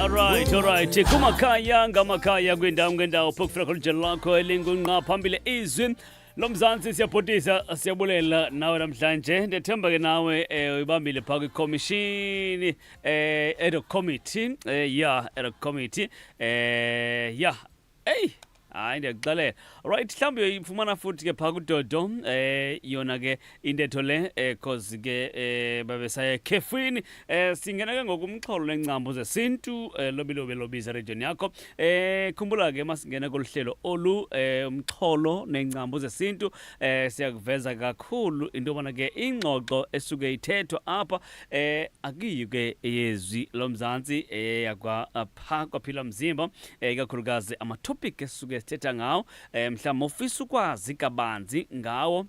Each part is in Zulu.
Alright, alright. Kumakhaya ngamakhaya kwindawo ngendawo phokufika khona lakho elingunqa phambili izwi lomzansi siyabhotisa siyabulela nawe namhlanje ndiyethemba ke nawe eh uyibambile phaa kwikhomishini eh ad hoc committee eh ya ad hoc committee eh ya eyi hayi ndiyakuxelela right mhlawumbi uyoyifumana futhi ke phaa kudodo eh yona ke intetho le eh cause ke eh babesaya ekhefwini eh singena ke ngoku umxholo lengcambu zesintu eh lobilobe lobiza region yakho eh khumbula ke masingena kolu hlelo olu eh umxholo nengcambu zesintu eh siyakuveza kakhulu into yobana ke ingxoxo esuke ithethwa apha eh akiyi ke eyezwi lomzantsi eyakwa eh, pha kwaphila mzimba eh, ikakhulukazi amatopic esisuke sithetha ngawo eh, mhlawumbi ufisa ukwazi kabanzi ngawo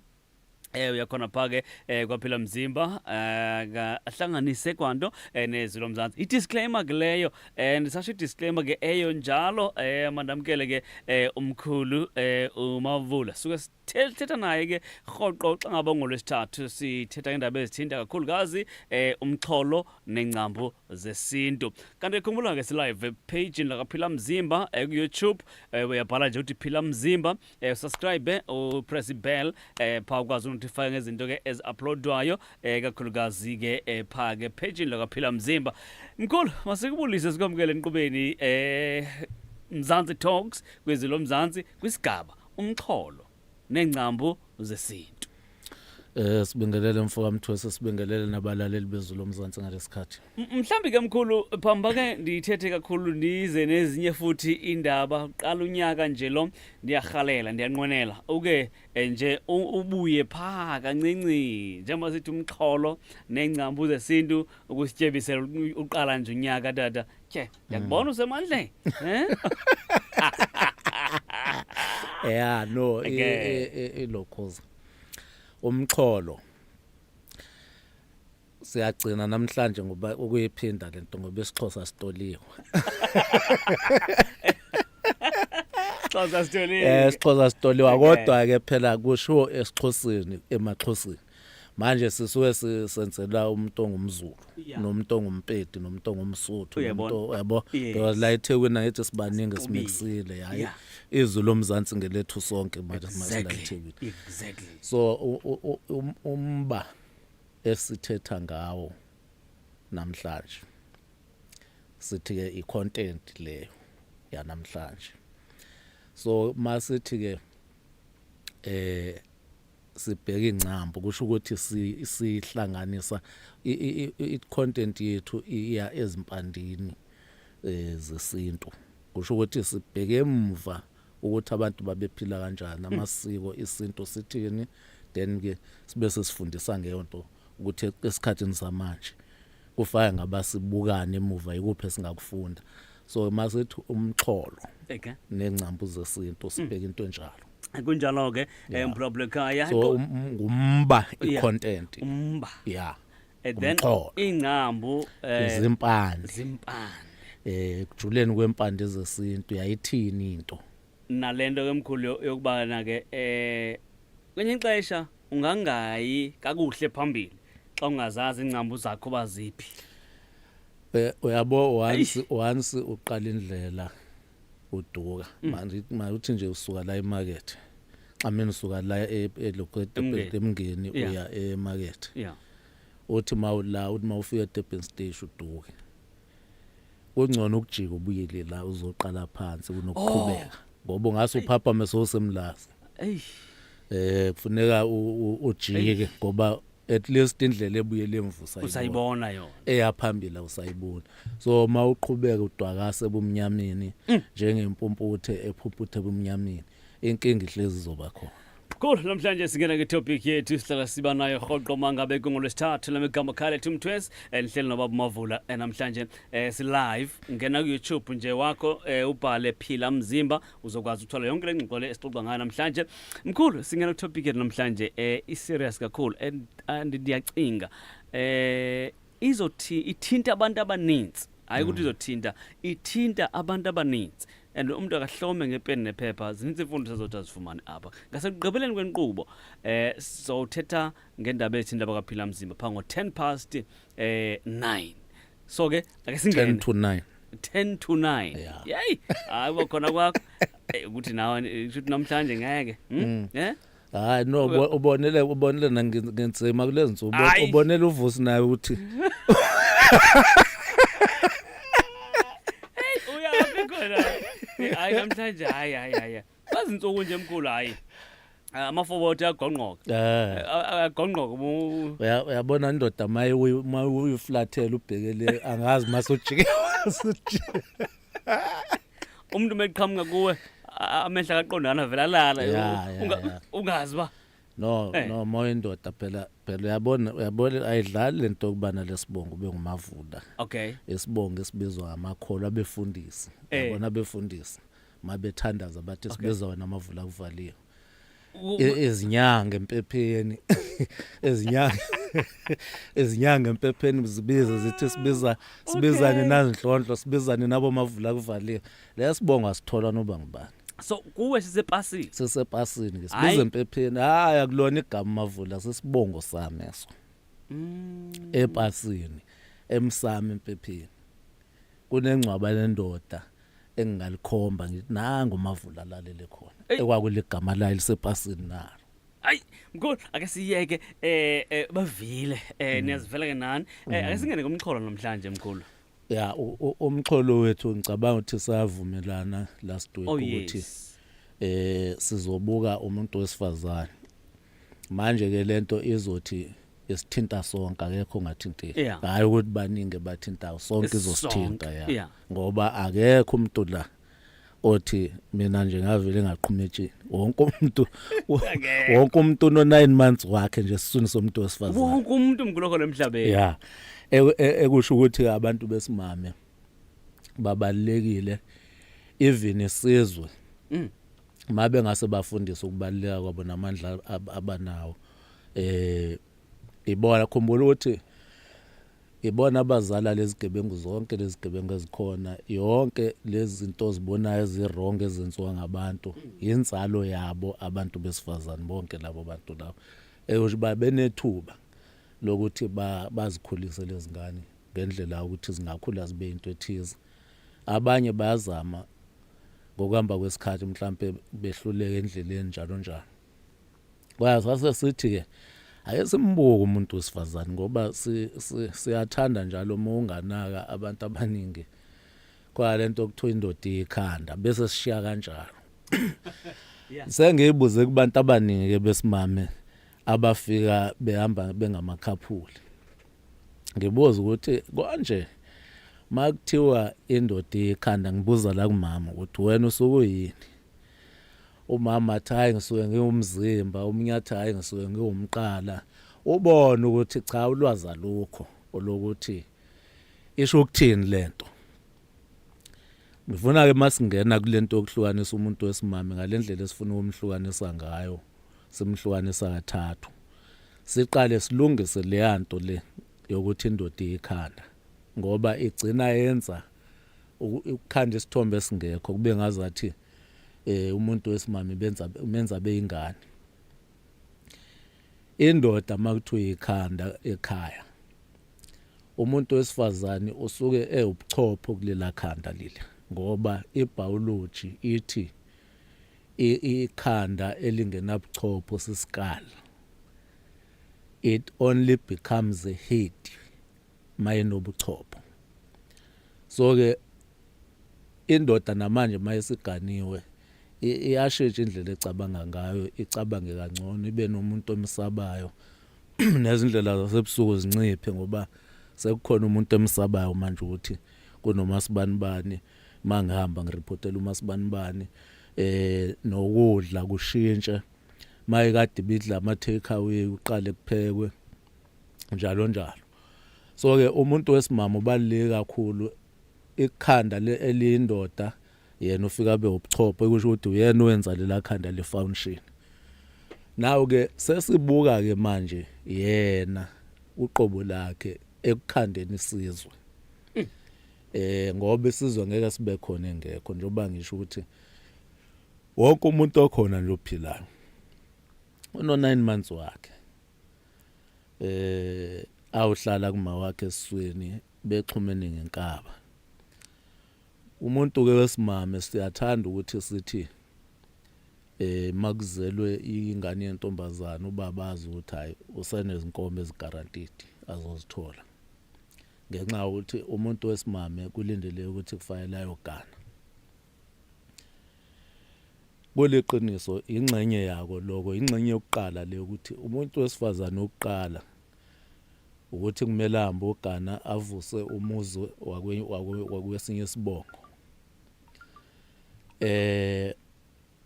Eh uyakhona pha ke eh kwaphila mzimba eh ahlanganise kwanto eh, nezwi lomzantsi. I-disclaimer ke leyo eh ndisasho i-disclaimer ke eyo njalo eh mandamkele ke eh umkhulu eh uMavula. Suke sithetha naye ke rhoqo xa ngaba ngolwesithathu sithetha ngeendaba ezithinta kakhulukazi eh umxholo nengcambu zesintu kanti khumbula ke silive page lakaphila mzimba eh, ku-youtube eh, uyabhala nje uthi phila mzimba eh, subscribe upress ibell eh, phaa ukwazi unotify ngezinto ke ezi-uploadwayo eh, kakhulukazi ke eh, phaa ke page lakaphila mzimba mkhulu masikubulise sikwamukele enkqubeni eh, mzantsi talks kwizwi lomzantsi kwisigaba umxholo neengcambu zesintu. Sibingelele mfo kaMthwese sibingelele nabalaleli bezulu lomzansi ngalesikhathi. Mhlambi ke mkhulu phamba ke ndithethe kakhulu ndize nezinye futhi indaba qala unyaka nje lo ndiyarhalela ndiyanqwenela uke eh, nje ubuye phaa kancinci njengoba sithi umxholo neengcambu zesintu ukusityebisela uqala nje unyaka tata Tye, ndiyakubona usemandleni. Eh? Yeah no ilokhoza. Umxholo. Siyagcina namhlanje ngoba ukuyiphinda lento ngoba isiXhosa sitoliwe. Xhosa sitoliwe. Eh isiXhosa sitoliwa kodwa ke phela kushiwo esiXhoseni emaXhoseni. Manje sisuke senzela umuntu ongumZulu nomuntu ongumpedi nomuntu ongumSuthu nomuntu yabo because la eThekwini angithi sibaningi simixile hayi izwi lomzansi ngelethu sonke manje manje la eThekwini so um, umba esithetha ngawo namhlanje sithi ke i-content leyo yanamhlanje so masithi ke eh sibheka ingcambu kusho ukuthi sihlanganisa i-content yethu iya ezimpandini eh, zesintu kusho ukuthi sibheke emva ukuthi abantu babephila kanjani amasiko isintu sithini then ke sibe sesifundisa ngeyonto ukuthi esikhathini samanje kufaya ngabasibukane emuva ikuphi esingakufunda so masithi umxholo okay nengcambu zesintu sibheka into enjalo kunjalo ke eh, mphulaphula ekhaya so ngumba i-content umba yeah and then ingcambu eh, izimpande zimpande eh kujuleni kwempande zesintu yayithini into nalento ke mkhulu yokuba na ke eh kwenye ixesha ungangayi kakuhle phambili xa ungazazi ingcambu zakho baziphi eh, uyabo once once uqala indlela uduka mm. manje manje uthi nje usuka la emarket xa mina usuka la e, elokhu emngeni uya emarket yeah uthi mawula uthi mawufika eDurban station uduke kungcono ukujika ubuyele la uzoqala phansi kunokuqhubeka oh. ngoba ungase uphaphame sowusemlazi eh kufuneka ujike ngoba at least indlela ebuyele emva usayibona yona eyaphambili awusayiboni so uma uqhubeka udwakase ebumnyameni mm. njengempumputhe ephumputhe ebumnyameni inkinga ihlezi izoba khona Cool, namhlanje singena ke-topic yethu sihlala siba nayo rhoqo mangabe kungolwesithathu lamigama khalethu mthwes elihleli nobaba Mavula eh, namhlanje eh, si-live ngena ku-youtube nje wakho eh, ubhale phila mzimba uzokwazi ukuthola yonke le ngxoxo le esixoxa ngayo namhlanje mkhulu singena ku-topic yethu namhlanje eh, i-serious kakhulu and, and ndiyacinga eh, izothi ithinta abantu abaninzi hayi ukuthi izothinta ithinta abantu abaninzi and umuntu akahlome ngepeni nephepha zininzi imfundo sezothi azifumane apha ngasekugqibeleni kwenkqubo eh sowuthetha ngendaba ethi indaba kaphila mzimba pha ngo-10 past eh 9 so ke ake singene 10 to 9 10 to 9. Yeah. Yey, hayi bo khona kwakho. Ukuthi nawe kusho namhlanje ngeke. Eh? Hayi no, ubonele nangenzima kulezi nsuku. Hayi. Ubonele uVusi naye ukuthi Uyaphi khona? Hayi namhlanje, hayi hayi hayi. Bazinsuku nje mkhulu, hayi. Amafobothi agonqoka. Agonqoka. Uyabona indoda maye uyiflathela ubhekele, angazi masujike masujike. Umuntu meqhamuka kuwe amehla akaqondana vela alala. Ungazi ba. No, no, moya indoda phela uyabona ayidlali lento yokubana lesibongo ube nguMavula. Isibongo esibizwa ngamakholwa abefundisi. Uyabona abefundisi mabethandaza bathi sibiza wena Mavula kuvaliwe. Izinyanga empepheni, izinyanga empepheni zibiza zithi sibizane nazinhlonhlo, sibizane nabo Mavula kuvaliwe. Lesibongo asithola noba ngubani. So kuwe sisepasini. Sisepasini ke, sibiza empepheni. Hayi, akulona igama Mavula, sisibongo sami eso. Epasini emsamo empepheni kunengcwaba lendoda engingalikhomba ngithi nangu Mavula lalele khona, ekwakuligama layo lisepasini nalo. Hayi mkhulu, ake siyeke bavile, niyazivela ke nani. Ake singene kumxholo namhlanje mkhulu. Ya, umxholo wethu ngicabanga ukuthi savumelana last week ukuthi sizobuka umuntu wesifazane. Manje ke lento izothi isithinta sonke, akekho ongathinteki. Hayi ukuthi baningi bathintayo, sonke izosithinta, ya. Ngoba akekho umuntu la othi mina nje ngavele ngaqhuma etsheni. Wonke umuntu uno 9 months wakhe nje esiswini somuntu wesifazane. Wonke umuntu mkhulu khona emhlabeni. Ya. Ekusho ukuthi abantu besimame babalekile, even isizwe. Mabe ngase bafundise ukubaluleka kwabo namandla abanawo. Ibona, khumbula ukuthi ibona abazala lezigebengu zonke, lezigebengu ezikhona, yonke lezi zinto ozibonayo ezi-wrong ezenziwa ngabantu, inzalo yabo abantu besifazane bonke labo bantu labo. Ekusho benethuba lokuthi bazikhulise lezi ngane ngendlela ukuthi zingakhula zibe into ethize. Abanye bayazama ngokuhamba kwesikhathi mhlambe behluleke endleleni njalo njalo. Kwase sithi ke ake simbuke umuntu wesifazane, ngoba siyathanda njalo uma unganaka abantu abaningi kwa lento okuthiwa indoda ikhanda bese sishiya kanjalo. Sengiyibuze kubantu abaningi ke besimame abafika behamba bengamakhaphuli, ngibuza ukuthi konje makuthiwa indoda ikhanda, ngibuza la kumama ukuthi wena usuke yini? Umama athi hayi ngisuke ngiwumzimba, omunye athi hayi ngisuke ngiwumqala. Ubone ukuthi cha, ulwazi alukho olokuthi isho ukuthini lento. Ngifuna ke masingena kulento yokuhlukanisa umuntu wesimame ngalendlela esifuna ukumhlukanisa ngayo, simhlukanisa kathathu. Siqale silungise leyanto le yokuthi indoda ikhanda, ngoba igcina yenza ukukhanda isithombe esingekho, kube ngazathi umuntu wesimame menza beyingane. Indoda makuthiwa ikhanda ekhaya, umuntu wesifazane usuke ewubuchopho kulela khanda leli, ngoba ibiology ithi ikhanda elingenabuchopho sisikala. It only becomes a head mayenobuchopho. So ke indoda namanje mayisiganiwe iyashintsha indlela ecabanga ngayo, icabange kangcono, ibe nomuntu omsabayo, nezindlela zasebusuku zinciphe ngoba sekukhona umuntu emsabayo manje ukuthi kunomasibanibani, mangihamba ngirepotela uMasibanibani. Nokudla kushintshe, maye kade bidla ama take away uqale kuphekwe njalo njalo. So ke umuntu wesimama ubaluleke kakhulu, ikhanda eliyindoda yena ufika abe ubuchopho, ekusho ukuthi uyena owenza lela khanda le function. Nawo ke sesibuka ke manje yena uqobo lakhe ekukhandeni isizwe. Ngoba isizwe ngeke sibe khona engekho, njengoba ngisho ukuthi wonke umuntu okhona nje ophilayo uno 9 months wakhe awuhlala kuma wakhe esiswini bexhumene ngenkaba. Umuntu ke wesimame siyathanda ukuthi sithi makuzelwe ingane yentombazana ubaba azi ukuthi hayi usenezinkomo ezigaranteed azozithola, ngenxa yokuthi umuntu wesimame kulindeleke ukuthi kufanele ayogana. Kuliqiniso, ingxenye yako lokho, ingxenye yokuqala le ukuthi umuntu wesifazane oqala ukuthi kumele ahambe ogana avuse umuzi wakwesinye isibongo.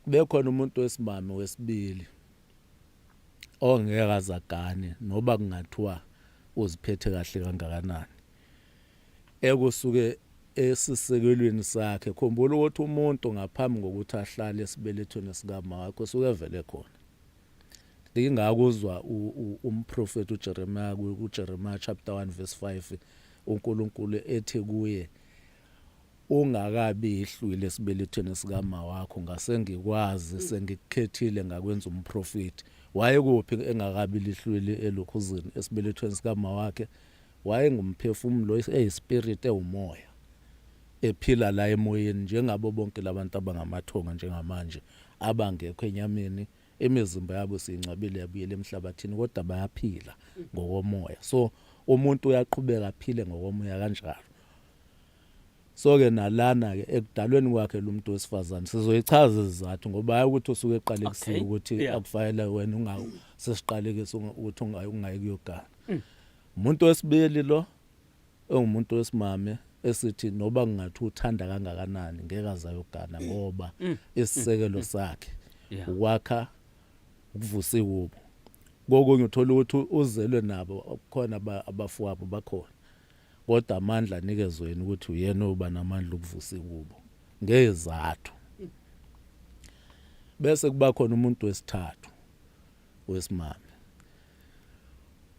Bekhona umuntu wesimame wesibili ongeke azagane noba kungathiwa uziphethe kahle kangakanani, ekusuke esisekelweni sakhe. Khumbula ukuthi umuntu ngaphambi kokuthi ahlale esibelethweni sikama wakhe usuke evele khona. Ingakuzwa umprofeti uJeremiah kuJeremiah chapter 1 verse 5, uNkulunkulu ethi kuye, ungakabi ihlwile esibelethweni sikama wakho ngase ngikwazi, sengikukhethile ngakwenza umprofeti. Wayekuphi engakabi lihlwile elokhuzini esibelethweni sikama wakhe? Wayengumphefumulo, eyispirit, ewumoya, ephila la emoyeni njengabo bonke labantu abangamathonga njengamanje abangekho enyameni. Imizimba yabo siyingcwabile yabuyela emhlabathini, kodwa bayaphila ngokomoya. So umuntu uyaqhubeka aphile ngokomoya kanjalo. So ke nalana ke ekudalweni kwakhe lo muntu wesifazane sizoyichaza izizathu, ngoba hayi ukuthi usuke eqalekisiwe ukuthi akufanele wena unga sesiqalekisa ukuthi ungayi kuyogana. Umuntu wesibili lo engumuntu wesimame esithi noba kungathi uthanda kangakanani ngeke azayogana, ngoba isisekelo sakhe ukwakha, ukuvusa ikubo. Kokunye uthola ukuthi uzelwe nabo khona abafowabo bakhona, kodwa amandla anikezwe yena ukuthi uyena oba namandla ukuvusa ikubo ngezathu. Bese kuba khona umuntu wesithathu wesimame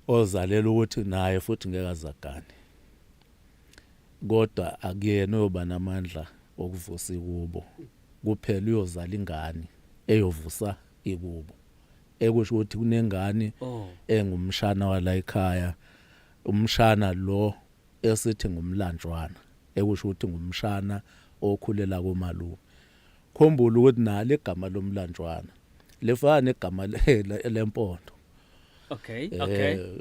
ozalela ukuthi naye futhi ngeke azagane, kodwa akuyena oyoba namandla okuvusa ikubo kuphela, uyozala ingane eyovusa ikubo, ekusho ukuthi kunengane engumshana wala ekhaya, umshana lo esithi ngumlanjwana, ekusho ukuthi ngumshana okhulela komalume. Khumbula ukuthi nalo igama lomlanjwana lifana negama lempondo.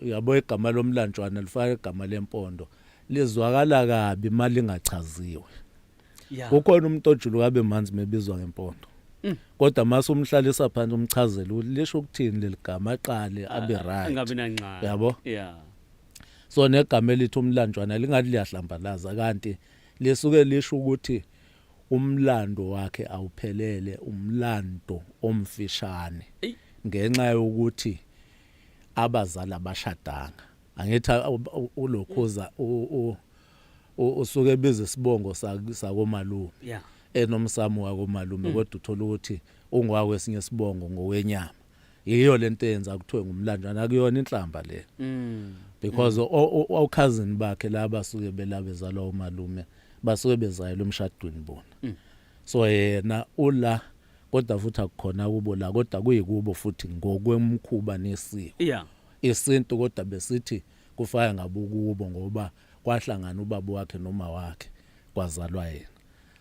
Yabo, igama lomlanjwana lifana igama lempondo, lizwakala kabi malingachaziwe. Kukhona umuntu ojuluka abe manzi mebizwa ngempondo. Kodwa mase umhlalisa phansi umchazele ukuthi lisho ukuthini leli gama, aqale abe right. Angabi nanxa. Yabo? So negama elithi umlanjwana lingathi liyahlambalaza, kanti lisuke lisho ukuthi umlando wakhe awuphelele, umlando omfishane, ngenxa yokuthi abazali abashadanga. Angithi ulokhuza usuke ebiza isibongo sakomalume enomsamo wakomalume, kodwa uthola ukuthi ungwakwesinye isibongo ngokwenyama. Yiyo lento eyenza kuthiwe ngumlanjwana, akuyona inhlamba le, because o-cousin bakhe laba suke belabezalwa umalume, basuke bezayela emshadweni bona. So yena ula, kodwa futhi akukhona kubo la, kodwa kuyikubo futhi ngokwemkhuba nesiko isintu, kodwa besithi kufaka ngabukubo ngoba kwahlangana ubaba wakhe noma wakhe kwazalwa yena.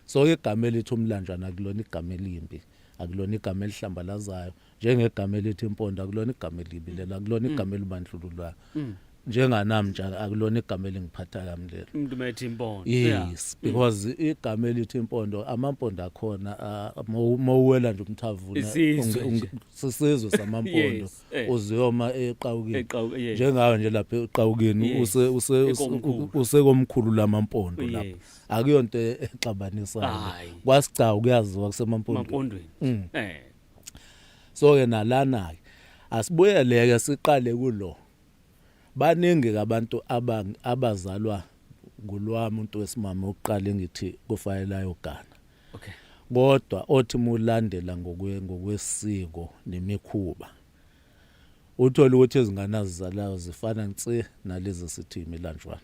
So igama elithi umlanjwana akulona igama elimbi, akulona igama elihlambalazayo, njengegama elithi impondo akulona igama elibi lelo, akulona igama elibandlululayo. Njenganami nje akulona igama elingiphatha kami lelo. Umuntu methi impondo. Yes, because igama elithi impondo, amampondo akhona mowuwela nje umthavuna, Isizwe nje. Sisizwe samampondo. Uziyoma eqawukini. Eqawu, yes. Njengawe nje lapha eqawukini, use Ekomkhulu. Usekomkhulu lamampondo lapha. Akuyonto exabanisayo. Hayi. Kwasigcawu kuyaziwa kusemampondweni. Mampondweni. So ke nalana ke asibuyeleke siqale kulo. Baningi ke abantu abazalwa ngulwami umuntu wesimame oqala engithi kufanele ayogana. Kodwa othi mulandela ngokwesiko nemikhuba, uthola ukuthi izingane azizalayo zifana nse nalezi sithi imilanjwana.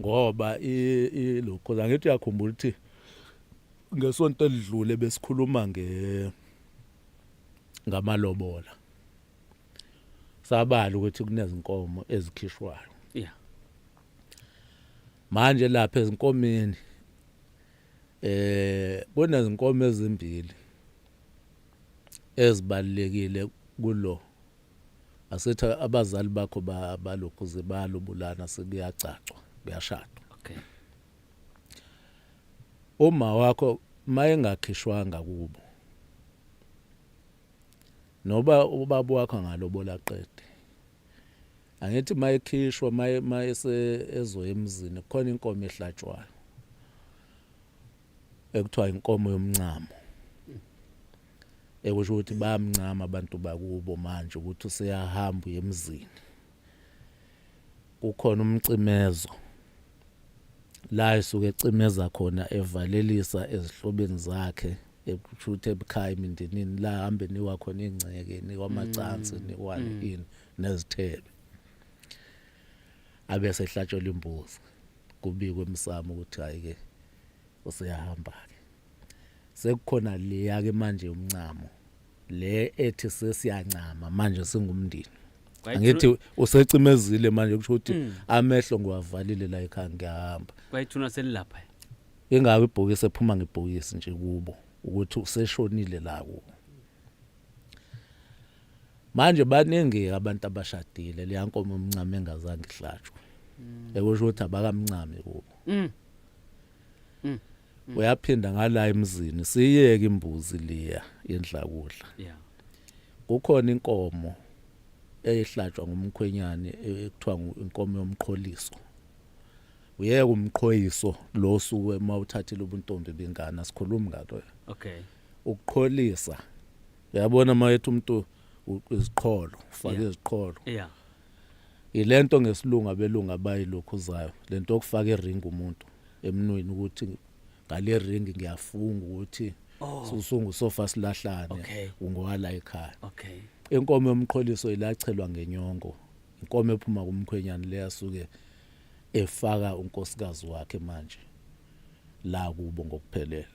Ngoba ilokho angithi uyakhumbula ukuthi ngesonto elidlule besikhuluma ngamalobola. Sabala ukuthi kunezinkomo ezikhishwayo. Manje lapha ezinkomeni kunezinkomo ezimbili ezibalekile kulo. Asithi abazali bakho balokhu balobulana, sekuyacacwa, kuyashadwa. Uma wakho mayengakhishwanga kubo, noba ubaba wakho angalobola qede, angithi mayekhishwa, mayese ezoya emzini, kukhona inkomo ehlatshwayo ekuthiwa inkomo yomncamo, ekusho ukuthi bayamncama abantu bakubo manje ukuthi useyahamba uye emzini. Kukhona umcimezo la esuke ecimeza khona, evalelisa ezihlobeni zakhe, ekusho ukuthi ebukhaya, emindenini la hambe niwa khona ingceke, nikwa amacansi, nikwa ini nezithebe, abese ehlatshelwa imbuzi, kubikwe emsamo ukuthi hayi ke, useyahamba ke. Sekukhona leya ke manje umncamo le ethi sesiyancama manje singumndeni. Angithi usecimezile manje, kusho ukuthi amehlo ngiwavalile la ekhaya, ngiyahamba. Kwayithuna selilapha. Ingako ibhokisi ephuma ngebhokisi nje kubo ukuthi useshonile la kubo. Manje baningi abantu abashadile leya nkomo omncane engazange ihlatshwe, ekusho ukuthi abakamncami kubo. Uyaphinda ngala emzini, siyeke imbuzi liya yendlakudla, kukhona inkomo eyihlatshwa ngumkhwenyane ekuthiwa inkomo yomqholiso. Uyeke umqhoyiso lo suke mawuthathile ubuntombi bengane, asikhulumi ngalo. Ukuqholisa, uyabona mayethi umuntu iziqholo, ufake iziqholo, ilento ngesilungu abelungu abayilokhuzayo, lento yokufaka iring umuntu emnweni, ukuthi ngale ring ngiyafunga ukuthi usungu sofa silahlane, ungowala ekhaya. Inkomo yomqholiso ilachelwa ngenyongo, inkomo ephuma kumkhwenyane leyasuke efaka unkosikazi wakhe manje la kubo ngokuphelele.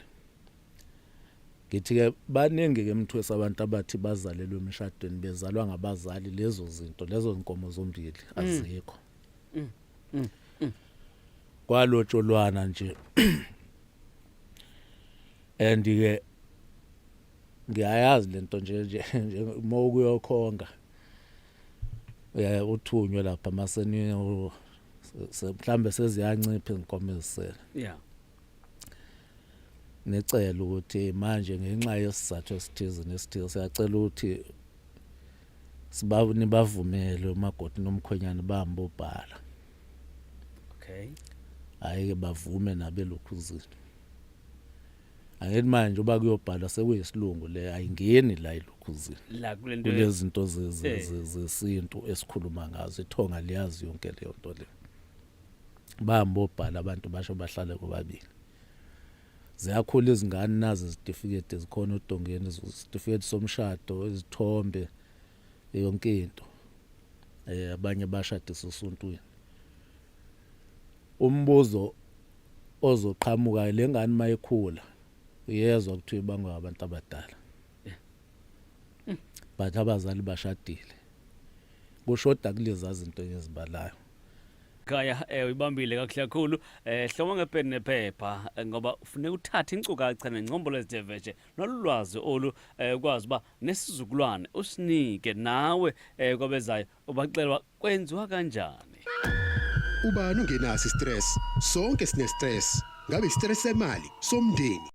Ngithi ke baningi ke mthwesa abantu abathi bazalelwe emshadweni, bezalwa ngabazali, lezo zinto lezo zinkomo zombili azikho. Kwalotsholwana nje, and ke ngiyayazi lento nje uma ukuyokhonga uyaye uthunywe lapha maseni, mhlambe seziyancipha izinkomo ezisele, nicela ukuthi manje ngenxa yesizathu esithize nesithize siyacela ukuthi siba nibavumele umakoti nomkhwenyane bahambe obhala. Hayi ke, bavume nabelokhuzini. Angithi manje uba kuyobhalwa sekuyisilungu, le ayingeni la elokhuzini la kulento. Kulezi zinto zesintu esikhuluma ngazo, ithonga liyazi yonke leyo nto le. Bahamba obhala abantu, basho bahlale bobabili, ziyakhula izingane, nazi izitifiketi zikhona odongeni, isitifiketi somshado, izithombe, yonke into. Abanye bashadisa usuntwini. Umbuzo ozoqhamuka, lengane mayikhula uyezwa kuthiwa ibangwa abantu abadala, but abazali bashadile, kushoda kulezi zinto ezibalayo. Khaya, uyibambile kakuhle kakhulu. Hloma ngepeni nephepha, ngoba ufuneka uthathe inkcukacha nengcombolo ezithe nolwazi olu, ukwazi uba nesizukulwane usinike nawe kwabezayo, ubaxela kwenziwa kanjani. Ubani ungenaso stress? Sonke sine stress. Ngabe stress semali, somndeni,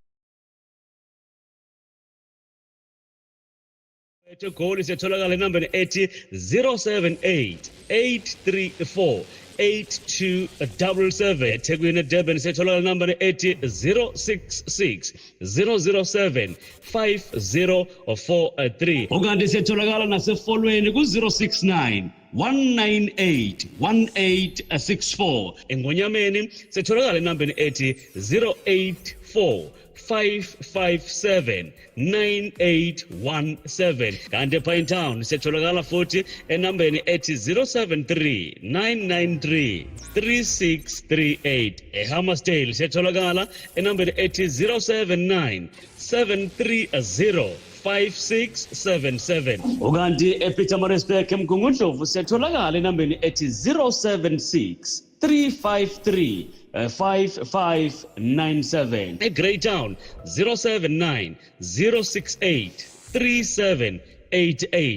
Egoli siyatholakala enambeni ethi 078 834 8277. EThekwini, eDurban siyatholakala enambeni ethi 066 007 5043. Ukanti siyatholakala nasefolweni ku-069 198 1864. Engonyameni siyatholakala enambeni ethi 084 557 9817. Kanti ePinetown siyatholakala futhi enambeni ethi 073 993 3638. EHammarsdale siyatholakala enambeni ethi 079 730. 5677. Ukanti ePietermaritzburg eMgungundlovu siyatholakala enambeni ethi 076 353 5597. EGreytown 079 068 3788.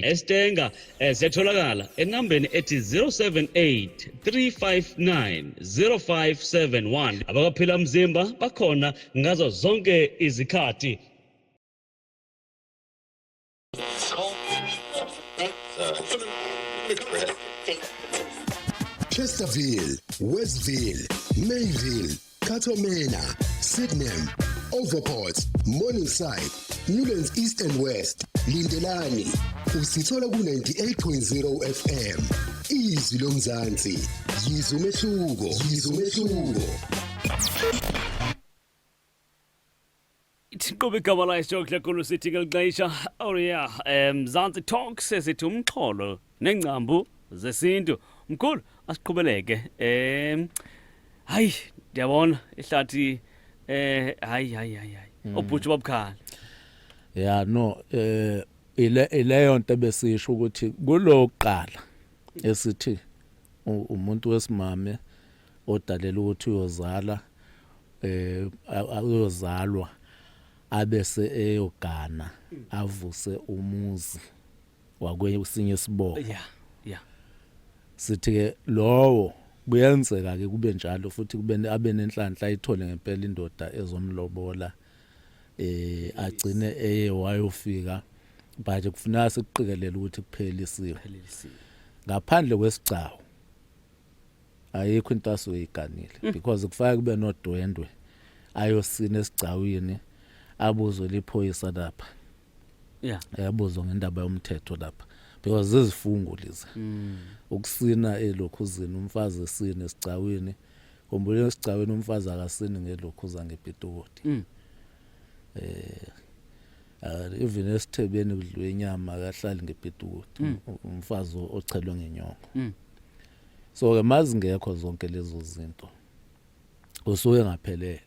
Estenga siyatholakala enambeni ethi 078 359 0571. Abakaphila mzimba bakhona ngazo zonke izikhathi. Chesterville, Westville, Mayville, Cato Manor, Sydenham, Overport, Morningside, Newlands East and West, Lindelani. Usithola ku 98.0 FM. Izwi lomzansi. Yizwa umehluko. Yizwa umehluko. Iqhuba igama layo sijokla sithi ngelixesha oh yeah Mzansi Talks sithi umxholo nengcambu zesintu mkhulu asiqhubeleke hayi ndiyabona ihlathi hayi hayi hayi hayi obhutshu babukhali. Ya no, ile ileyo nto besisho ukuthi kulokuqala esithi umuntu wesimame odalela ukuthi uyozala, uyozalwa abese eyogana avuse umuzi wakwesinye isibongo. Sithi ke lowo kuyenzeka ke kube njalo futhi kube abe nenhlanhla ayithole ngempela indoda ezomlobola, agcine eye wayofika, but kufuneka sikuqikelele ukuthi kuphelisiwe. Phelelisiwe. Ngaphandle kwesigcawu ayikho into asuyiganile, because kufanele kube nodwendwe ayosina esigcawini, abuzwe liphoyisa lapha, yabuzwa ngendaba yomthetho lapha, because zizifungo lezi ukusina elokhuzini, umfazi esine esigcawini. Khumbula, esigcawini umfazi akasini ngelokhuza ngepitukoti. Even esithebeni kudliwe inyama, akahlali ngepitukoti umfazi ochelwe ngenyongo. So ke mazingekho zonke lezo zinto usuke ngaphelele.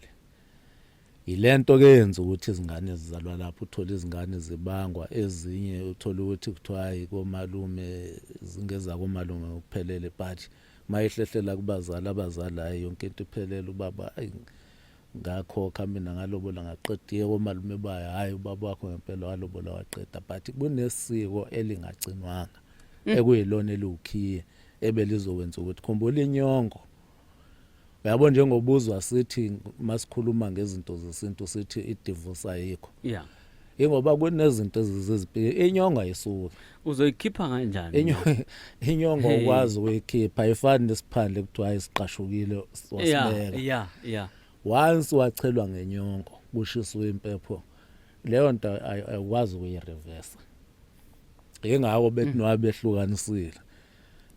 Ilento ke yenza ukuthi izingane zizalwa lapho, uthola izingane zibangwa, ezinye uthola ukuthi kuthiwa hayi, komalume, zingeza komalume ngokuphelele, but mayihlehlela kubazali, abazali hayi, yonke into iphelele, ubaba ayi ngakhokha mina ngalobola ngaqeda, komalume bayo hayi, ubaba wakho ngempela walobola waqeda, but kunesiko elingagcinwanga ekuyilona eliwukhiye ebelizokwenza ukuthi khumbula inyongo. Uyabo, njengobuzwa sithi masikhuluma ngezinto zesintu sithi i-divorce ayikho, ingoba kunezinto ezizipike, inyongo ayisuki. Uzoyikhipha kanjani? Inyongo ukwazi ukuyikhipha, ayifani nesiphandle kuthiwa ayisiqashukile wasibeka. yeah yeah Once wachelwa ngenyongo, kushiswa impepho, leyo nto ayikwazi ukuyi-reverse. Ingakho bethi nowabehlukanisile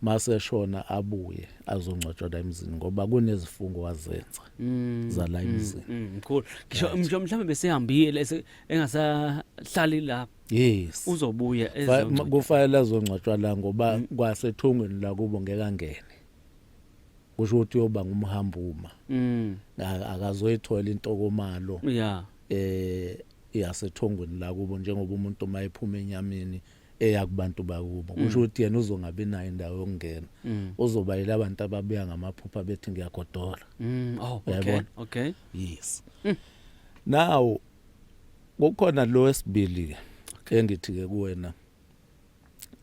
maseshona abuye azongcwatshwa la emzini, ngoba kunezifungo wazenza zala emzini. Mkhulu, ngisho mhlawumbe besehambile engasahlali lapha, uzobuya ezongcwatshwa. Kufanele azongcwatshwa la, ngoba kwasethungweni la kubo ngeke angene, kusho ukuthi uyoba ngumhambuma. Akazoyithola intokomalo yasethongweni la kubo, njengoba umuntu uma ephuma enyameni eya kubantu bakubo, kusho ukuthi yena uzongabi nayo indawo yokungena. Uzoba yilabantu ababuya ngamaphupha bethi ngiyagodola. Oh, okay. Uyayibona? Okay. Yes. Now kukhona lo wesibili ke engithi ke kuwena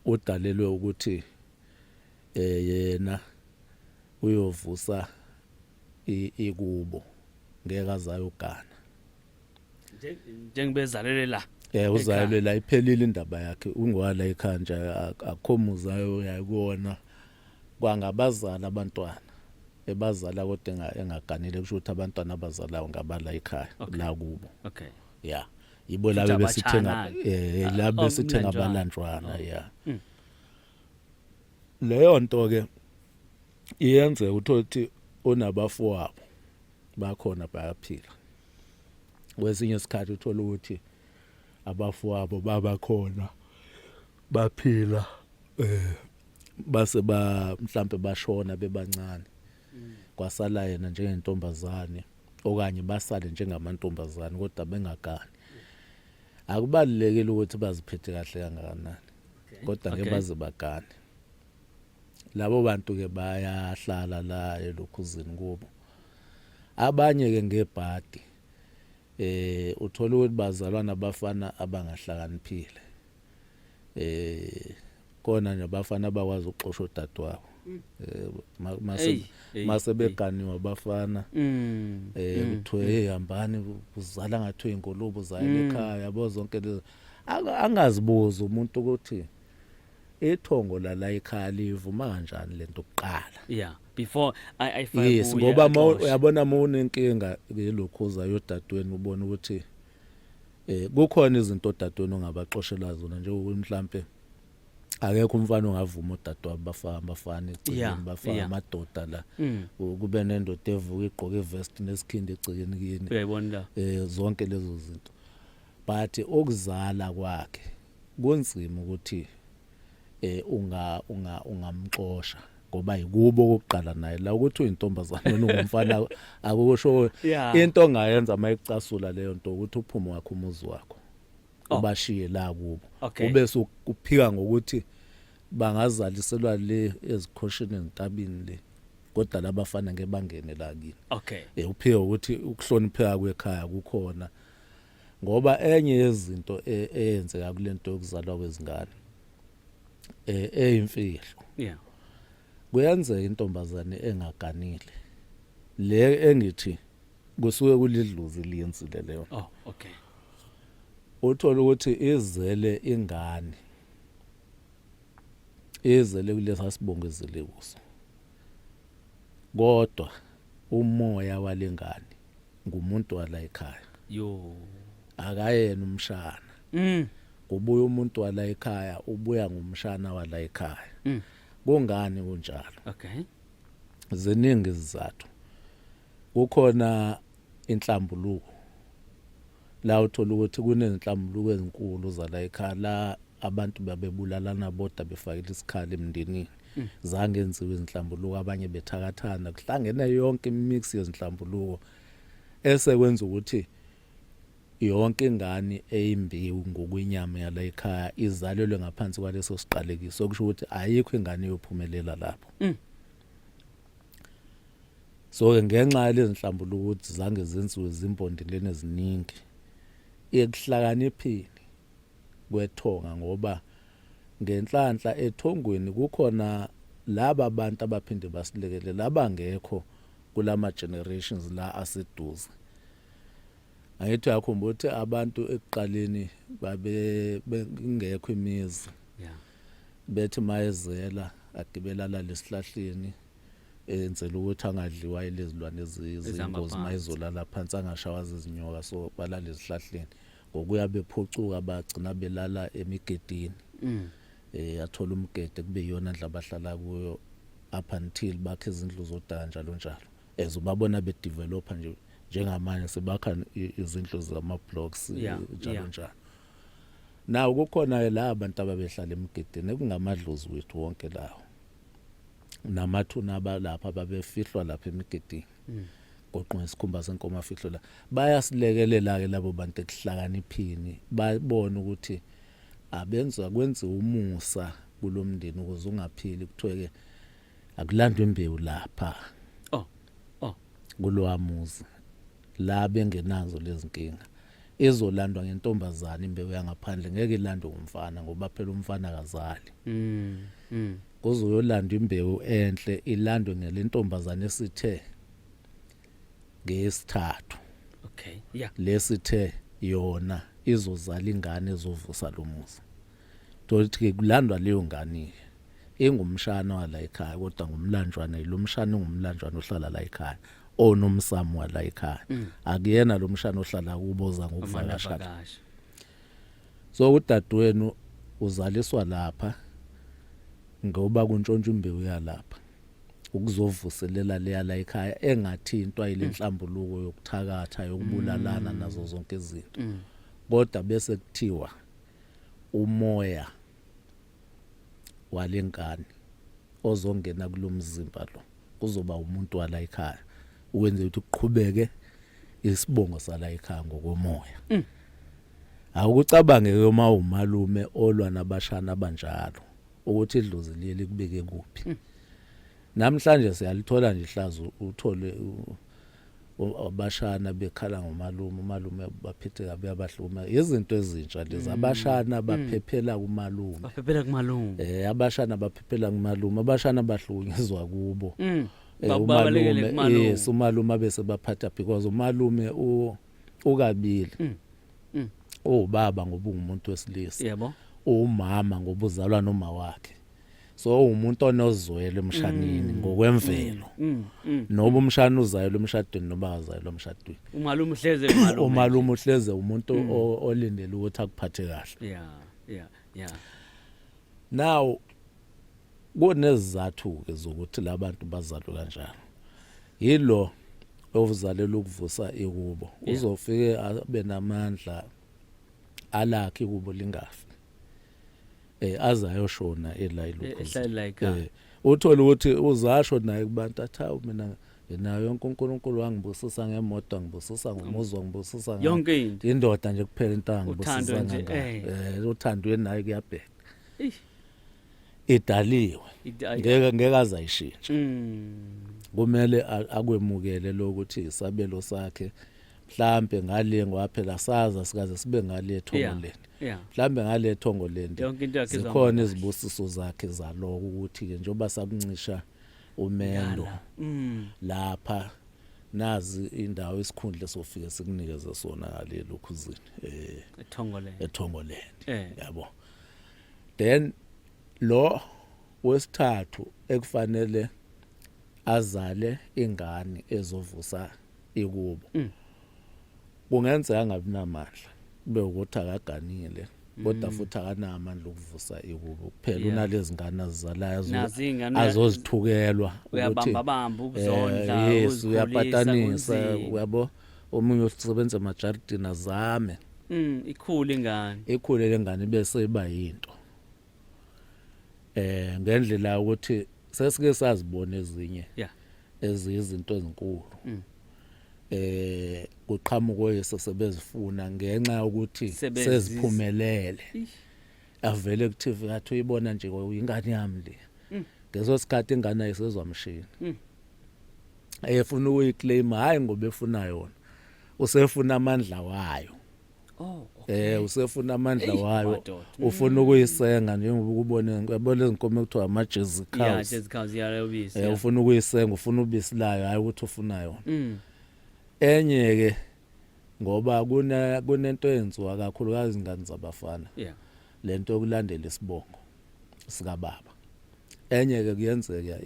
udalelwe ukuthi yena uyovusa ikubo, ngeke azayogana. Njengibezalele la. Uzalelwe la, iphelile indaba yakhe, ungwala ekhaya nje, akho muzayo yayikona kwangabazala abantwana ebazala kodwa engaganile, kusho ukuthi abantwana abazalayo ngabala ekhaya la kubo. Yeah, yibo Futhi laba besithenga abatshana-ke. Laba Oh, besithenga mlanjwana. abalanjwana, yeah. Leyo nto ke iyenzeka, uthola ukuthi unabafowabo bakhona bayaphila, kwesinye isikhathi uthola ukuthi abafowabo babakhona baphila, base ba mhlambe bashona bebancane, kwasala yena njengentombazane okanye basale njengamantombazane kodwa bengagani. Akubalulekile ukuthi baziphethe kahle kangakanani kodwa ngeke baze bagane. Labo bantu ke bayahlala la elokhuzini kubo. Abanye ke ngebhadi eh uthola ukuthi bazalwa nabafana abangahlakaniphile. Eh kona nje abafana abakwazi ukuxosha odadewabo. Eh mase mase beganiwe abafana. Eh kuthiwe hey hambani uzala ngathi uyingulube uzayela ekhaya yabo zonke lezo. Angazibuza umuntu ukuthi ithongo lala ekhaya livuma kanjani lento kuqala. Yeah, before I fire. Yes, ngoba uyabona uma unenkinga yelokhuza yodadweni ubona ukuthi eh kukhona izinto odadweni ongabaxoshela zona njengokuthi mhlambe akekho umfana ongavuma odadewabo bafaka abafana egcekeni bafaka amadoda la kube nendoda evuka igqoke ivest nesikhindi egcekeni kini uyayibona la eh zonke lezo zinto but okuzala kwakhe kunzima ukuthi eh unga unga ungamxosha ngoba yikubo kokuqala naye la ukuthi uyintombazane wena ungumfana akusho into ongayenza mayicasula leyo nto ukuthi uphume wakho umuzi wakho oh. ubashiye la kubo okay. ube usukuphika ngokuthi bangazaliselwa le ezikhosheni ezintabeni le kodwa labafana ngeke bangene la kini okay eh uphike ukuthi ukuhlonipheka kwekhaya kukhona ngoba enye yezinto e, eyenzeka kulento yokuzalwa kwezingane eh eyimfihlo yeah kuyenzeka intombazane engaganile le engithi kusuke kulidlozi liyenzile leyo oh okay uthola ukuthi izele ingane izele kulesa sibongo ezele kuso kodwa umoya walengane ngumuntu wala ekhaya yo akayena umshana kubuya umuntu wala ekhaya ubuya ngumshana wala ekhaya kungani kunjalo okay ziningi izizathu kukhona inhlambuluko la uthola ukuthi kunezinhlambuluko ezinkulu zala ekhaya la abantu babebulalana bodwa befakile isikhali emndenini zange enziwe izinhlambuluko abanye bethakathana kuhlangene yonke imix yezinhlambuluko esekwenza ukuthi yonke ingane eyimbewu ngokwenyama yala ekhaya izalelwe ngaphansi kwaleso siqalekiso okusho ukuthi ayikho ingane eyophumelela lapho so ke ngenxa yalezi nhlambuluko ukuthi zange zenziwe zimbondeleni eziningi ekuhlakanipheni kwethonga ngoba ngenhlanhla ethongweni kukhona laba bantu abaphinde basilekelela abangekho kulama generations la aseduze angithi uyakhumbula ukuthi abantu ekuqaleni babe bengekho imizi yeah bethi mayezela agibela alale esihlahleni enzela ukuthi angadliwa ilezilwane eziyingozi mayizolala phansi angashawa izinyoka so balala ezihlahleni ngokuya bephucuka bagcina belala emigedini mm. eh athola umgede kube iyona ndla abahlala kuyo up until bakhe izindlu zodaka njalo njalo as ubabona bedeveloper nje njengamanje sebakha izindlu zama blocks njalo njalo nawo kukhona la bantu ababehlala emgedeni ekungamadlozi wethu wonke lawo namathuna abalapha babefihlwa lapha emigedini mm. goqo ngesikhumba senkomo afihlwe la bayasilekelela ke labo bantu ekuhlakaniphini babona ukuthi abenza kwenziwa umusa kulomndeni ukuze ungaphili kuthiwe ke akulandwe imbewu lapha oh oh kulowamuzi la bengenazo lezinkinga izolandwa ngentombazana imbewu yangaphandle ngeke ilandwe ngumfana ngoba phela umfana akazali mm, mm. kuzoyolandwa imbewu enhle ilandwe ngelentombazana esithe ngesithathu okay yeah lesithe yona izozala ingane ezovusa lo muzi thothi ke kulandwa leyo ngane ke ingumshana wala ekhaya kodwa ngumlanjwana lo mshana ungumlanjwana ohlala la ekhaya onomsamo wala ekhaya mm. akuyena lo mshana ohlala kuboza ngokuvakasha so udadewenu uzaliswa lapha ngoba kuntshontshwa imbewu yalapha ukuzovuselela leya la ekhaya engathintwa ile mm. nhlambuluko yokuthakatha yokubulalana mm. nazo zonke izinto mm. kodwa bese kuthiwa umoya walenkani ozongena kulomzimba lo kuzoba umuntu wala ekhaya ukwenza ukuthi kuqhubeke isibongo sala ekhaya ngokomoya mm. Awukucabange ke uma umalume olwa nabashana abanjalo ukuthi idlozi liye likubeke kuphi. Namhlanje siyalithola nje ihlazo, uthole abashana bekhala ngomalume, umalume baphethe kabi, abahluma izinto ezintsha lezi. Abashana baphephela kumalume. Baphephela kumalume. Abashana baphephela kumalume, abashana bahlukunyezwa kubo. Babalekele Umalume kumalume. Yes, umalume bese baphatha because umalume ukabili. Ubaba ngoba ungumuntu wesilisa. Umama ngoba uzalwa noma wakhe. So umuntu onozwelo emshanini ngokwemvelo. Noba umshana uzayela emshadweni noma akazayela emshadweni. Umalume uhleze umalume. Umalume uhleze umuntu olindele ukuthi akuphathe kahle. Now kunezizathu ke zokuthi labantu bazalwe kanjalo. Yilo ovuzalela ukuvusa ikubo. Uzofike abe namandla alakhe ikubo lingafi. Aze ayoshona ela ilokhu. Ehlala la ekhaya. Uthola ukuthi uzasho naye kubantu athi hawu mina nginayo yonke, uNkulunkulu wangibusisa ngemoto, ngibusisa ngomuzwa, ngibusisa Yonke into. Indoda nje kuphela into angibusisa Uthando nje, ngayo. Uthandweni naye kuyabheka. Eish. Idaliwe. Ngeke aze ayishintshe. Kumele akwemukele lokuthi isabelo sakhe mhlambe ngale ngoba phela saza sikaze sibe ngale ethongoleni. Mhlambe ngale ethongoleni Yonke into yakhe zikhona izohamba izibusiso zakhe zaloko ukuthi ke njengoba sakuncisha umendo Ngala. Lapha nazi indawo isikhundla sofike sikunikeze sona ngale lokhuzini Ethongoleni. Ethongoleni. Yabo, then lo wesithathu ekufanele azale ingane ezovusa ikubo kungenzeka angabi namandla, kube ukuthi akaganile kodwa futhi akanamandla okuvusa ikubo kuphela. Unalezi ngane azizalayo Nazi iy'ngane azozithukelwa ukuthi, Uyabamba bamba ukuzondla, yes, ukuzikhulisa, uyapatanisa. Kunzima. Uyabo, omunye usebenza emajaridini azame. Ikhule ingane. Ikhule lengane bese iba yinto ngendlela ukuthi sesike sazibona ezinye eziyizinto ezinkulu kuqhamuka oyise sebezifuna ngenxa yokuthi seziphumelele. Ish. Avele ku TV athi uyibona nje ingane yami le. Ngeso sikhathi ingane ayisezwa mshini. Efuna ukuyiclaim, hayi ngoba efuna yona, usefuna amandla wayo. Oh. Usefuna amandla Eyi, wayo. Madoda. Ufuna ukuyisenga njengoba ukubone, uyabona izinkomo ekuthiwa ama Jersey cows. Jersey cows, yeah, ubisi. Ufuna ukuyisenga, ufuna ubisi layo, hayi ukuthi ufuna yona. Enye ke ngoba kunento eyenziwa kakhulukazi ingane zabafana. Lento yokulandela isibongo sika baba. Enye ke kuyenzeka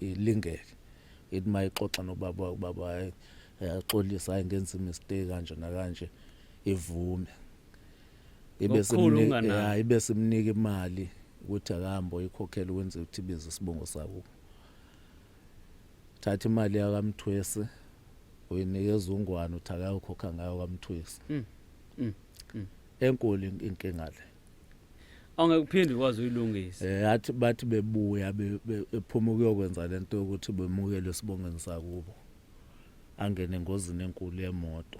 ilingeke. Ithi mayixoxa nobaba, ubaba hayi yaxolisa, hayi ngenza mistake kanje nakanje, ivume. Ibe Ngokukhulu simnika ukunganaki. Ya, ibe simnika imali ukuthi akahambe oyikhokhela ukwenza ukuthi ibize isibongo sabo. Thatha imali yakaMthwesi uyinikeza uNgwane uthi akayokhokha ngayo kaMthwesi. Enkulu inkinga le. Awungeke uphinde ukwazi uyilungisa. Athi bathi bebuya ephuma ukuyokwenza lento yokuthi bemukele esibongeni sakubo. Angene engozini enkulu yemoto.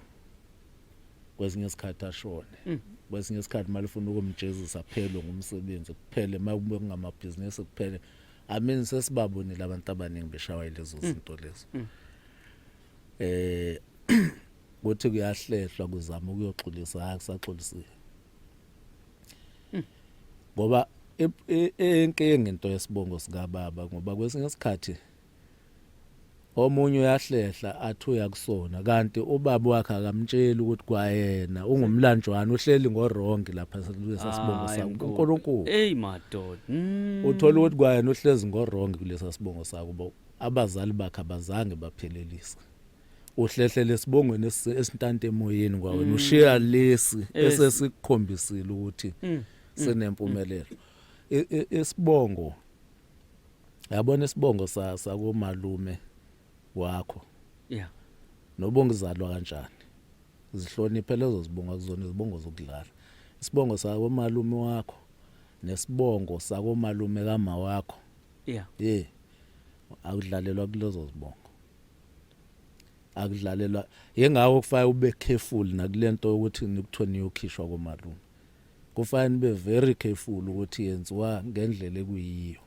Kwesinye isikhathi ashone. Kwesinye isikhathi malifuna ukumjezisa phele ngumsebenzi kuphele, makube kungamabhizinisi kuphele. I mean, sesibabonile abantu abaningi beshawa lezo zinto lezo. Kuthi kuyahlehlwa kuzama ukuyoxolisa, hayi kusaxolisiwe. Ngoba inkinga into yesibongo sikababa, ngoba kwesinye isikhathi omunye uyahlehla athi uyakusona kanti ubaba wakhe akamtsheli ukuthi kwayena ungumlanjwana, uhleli ngo-wrong lapha kulesa sibongo Hayi, sakho. mkhulu. uNkulunkulu. Hey madoda. Uthola ukuthi kwayena uhlezi ngo-wrong kulesa sibongo sakubo, abazali bakhe abazange baphelelise, uhlehlela esibongweni esintanta emoyeni kwawena, ushiya lesi esesikukhombisile ukuthi sinempumelelo. Isibongo, yabona, isibongo sakomalume wakho noba ungizalwa kanjani, zihloniphe lezo zibongo, kuzona izibongo zokudlala. Isibongo sakomalume wakho nesibongo sakomalume kama wakho, akudlalelwa kulezo zibongo. Akudlalelwa, yingakho kufanele ube careful nakulento yokuthi nikuthiwe niyokhishwa komalume. Kufanele nibe very careful ukuthi yenziwa ngendlela ekuyiyo,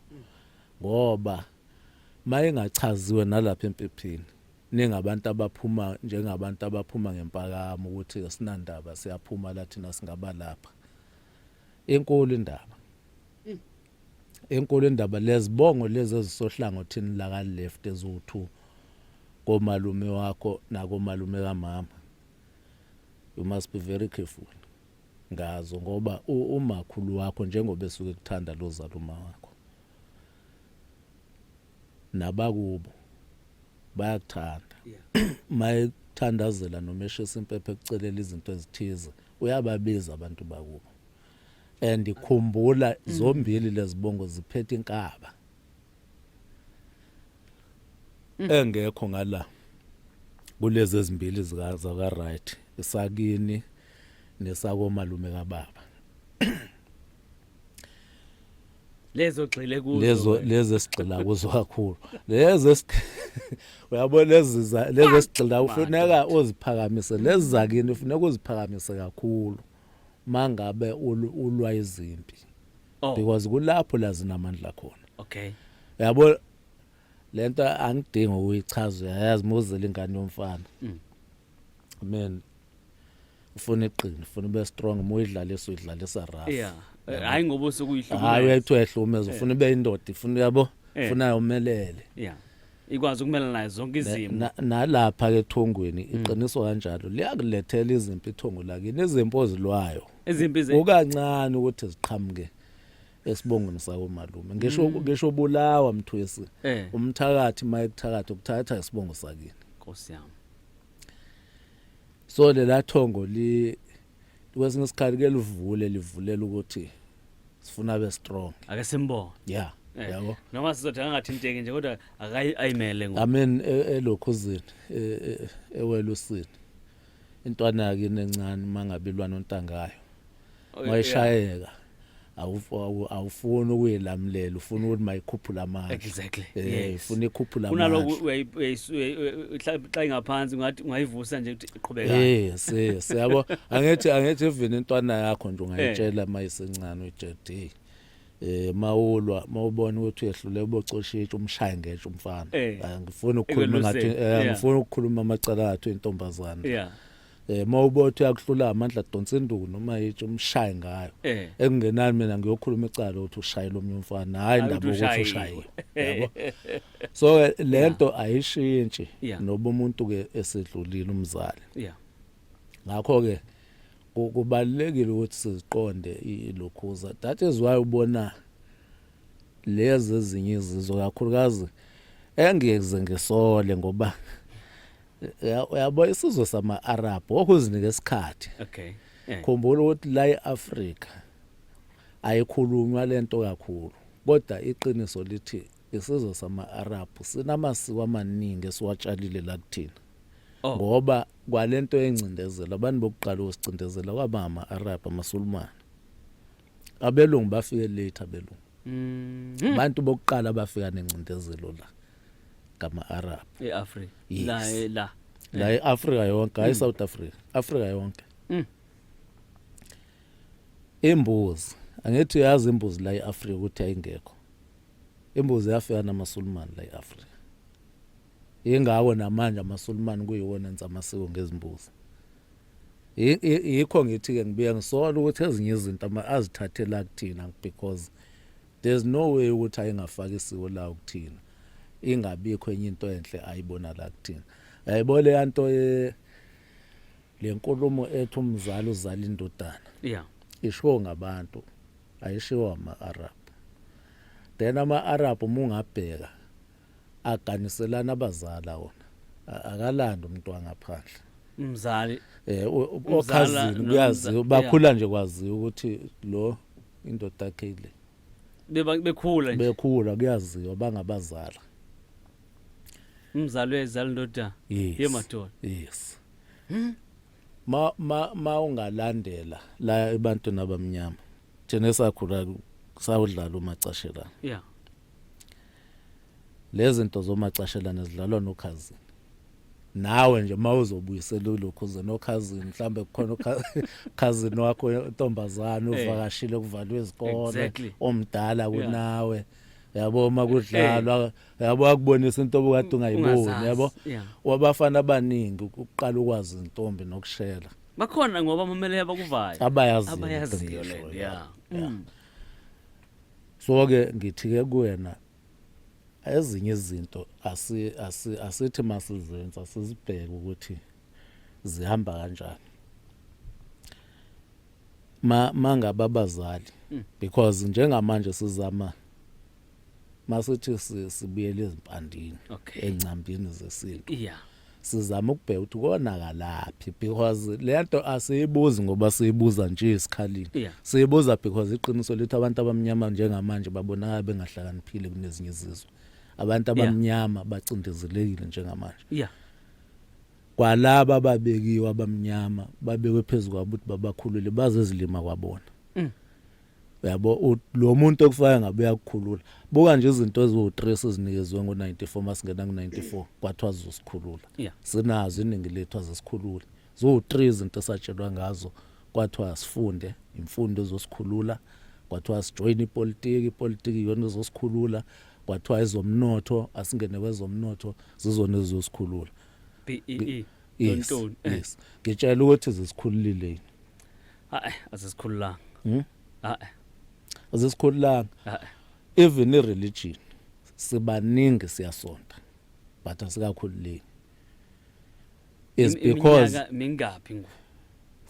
ngoba mayingachaziwe nalapha empepheni ningabantu abaphuma njengabantu abaphuma ngempakamo ukuthi asinandaba, siyaphuma la thina, singaba lapha. Inkulu indaba, enkulu indaba. Lezibongo lezi ezisohlangothini la ka left eziwu2 komalume wakho nakomalume kamama, you must be very careful ngazo, ngoba umakhulu wakho njengoba esuke kuthanda lozala uma wakho, nabakubo bayakuthanda. Mayethandazela noma eshisa impepho ekucelela izinto ezithize, uyababiza abantu bakubo. And khumbula, zombili lezibongo ziphethe inkaba engekho ngala kulezi ezimbili zika zaka right, isakini nesakomalume kababa. Lezo gxile kuzo. Lezo lezi esigxila kuzo kakhulu, lezi uyabona, lezi esigxila ufuneka uziphakamise, lezi zakini ufuneka uziphakamise kakhulu mangabe ulwa izimpi, because kulapho la zinamandla khona. Yabo, lento angidingi ukuyichaza, uyayazi muzela ingane yomfana. I mean, ufuna iqini, ufuna ube strong, uma uyidlalisa uyidlalisa rough. Yeah, hayi ngoba usukuyihlukumeza. Hayi, uyayithiwa ehlumeza, ufuna ube indoda, ifuna, uyabo, ufuna yomelele. Yeah, ikwazi ukumelana nayo zonke izimo. Nalapha ke ethongweni iqiniso kanjalo, liyakulethela izimpi ithongo lakini, izimpi ozilwayo. Izimpi ze Kukancane ukuthi ziqhamuke esibongweni sakomalume. Ngisho bulawa mthwesi, umthakathi mayekuthakatha ukuthatha isibongo sakini. Nkosi yami. So lela thongo li kwesinye isikhathi ke livule livulela ukuthi sifuna be strong. Ake simbone. Yeah. Yabo. Noma sizothi angathinteki nje, kodwa ayimele ngoku. I mean, elokhuzini ewelusini, intwana yakini encane mangabe ilwana ontangayo, mayishayeka awufuni ukuyilamulela, ufuna ukuthi mayikhuphule amandla. Ufuna ikhuphule amandla. Kunaloku xa ingaphansi ungathi ungayivusa nje ukuthi iqhubeka. Yes, yabo, angithi even intwana yakho nje ungayitshela mayisencane, uyitshela, hey, mawulwa, mawubona ukuthi uyehluleka, ubocosha umshaye ngetshe umfana. Angifuni ukukhuluma ngathi angifuni ukukhuluma amacala athu intombazana. Mawubona uyakuhlula amandla, donsa induku noma yitshe umshaye ngayo. Ekungenani mina ngiyokhuluma icala ukuthi ushayela omunye umfana, hayi indaba ukuthi ushayiwe, yabo. So lento ayishintshi noba umuntu ke esedlulile umzali. Ngakho ke kubalulekile ukuthi siziqonde ilokhuza. That is why ubona lezi ezinye izizwe kakhulukazi engiyeze ngisole, ngoba uyabo isizwe sama-Arab wokuzinika isikhathi. Khumbula ukuthi la eAfrika ayikhulunywa lento kakhulu, kodwa iqiniso lithi isizwe sama-Arab sinamasiko amaningi esiwatshalile la kuthina. Ngoba kwalento yencindezelo, abantu bokuqala ukusicindezela kwaba ama-Arab, amaSulumane. Abelungu bafike late, abelungu. Abantu bokuqala bafika nencindezelo la ngama-Arab. E-Afrika. Yes. La la. La e-Afrika yonke, hayi South Africa, Afrika yonke. Imbuzi, angithi uyazi imbuzi la e-Afrika ukuthi ayingekho. Imbuzi yafika namaSulumane la e-Afrika. Ingakho namanje amaSulumane kuyiwona enza amasiko ngezimbuzi. Yikho ngithi ke ngibuye ngisola ukuthi ezinye izinto azithathela kuthina, because there's no way ukuthi ayengafaka isiko lawo kuthina ingabikho enye into enhle ayibona la kuthina. Yayibona le nto le nkulumo ethi umzali uzala indodana, ishiwo ngabantu, ayishiwo ama-Arab. Then ama-Arab, uma ungabheka, aganiselana abazala wona, akalandi umuntu wangaphandle. Umzali. Okhazini kuyaziwa, bakhula nje kwaziwa ukuthi lo indoda yakhe ile. Beba bekhula nje. Bekhula kuyaziwa bangabazala. Umzali uyayizala indoda. Yes. Yemadoda. Yes. Ma ungalandela la ebantwini abamnyama, thina esakhula sawudlala umacashelana. Lezi zinto zomacashelana zidlalwa nokhazini. Nawe nje mawuzobuyisela lokhu uze nokhazini, mhlambe kukhona ukhazini wakho intombazana uvakashile kuvalwe izikole, omdala kunawe, yabo, uma kudlalwa, yabo, akubonisa into obukade ungayiboni. Ungazazi. Yabo, wabafana abaningi ukuqala ukwazi intombi nokushela. Bakhona ngoba mamele abakuvayo. Abayaziyo. Abayaziyo into le. engishoyo. So ke ngithi ke kuwena, ezinye izinto asithi masizenza sizibheke ukuthi zihamba kanjani, mangabe abazali, because njengamanje sizama masithi sibuyele ezimpandini, encambini zesintu, sizama ukubheka ukuthi konakalaphi, because lento asiyibuzi ngoba siyibuza nje esikhaleni. Siyibuza because iqiniso lithi abantu abamnyama njengamanje babonakala bengahlakaniphile kunezinye izizwe. Abantu abamnyama bacindezelekile njengamanje. Kwalaba ababekiwe abamnyama, babekwe phezulu kwabo ukuthi babakhulule, bazezilima kwabona. Uyabo, lo muntu okufaka ngabe uyakukhulula. Buka nje izinto eziwu-3 esizinikezwe ngo-94, masingena ku-94 kwathiwa zizosikhulula. Sinazo, iningi lethu azisikhululi. Ziwu-3 izinto esatshelwa ngazo, kwathiwa sifunde, imfundo ezosikhulula, kwathiwa sijoyine ipolitiki, ipolitiki iyona ezosikhulula, kwathiwa ezomnotho, asingene kwezomnotho, zizona ezizosikhulula. BEE. Yes. Tontoni. Yes, ngitshela ukuthi zisikhululile yini? Hayi, azisikhululanga. Hayi. Azisikhululanga. Hayi. Even i-religion, sibaningi siyasonta, but asikakhululeki, is because Iminyaka mingaphi ngo?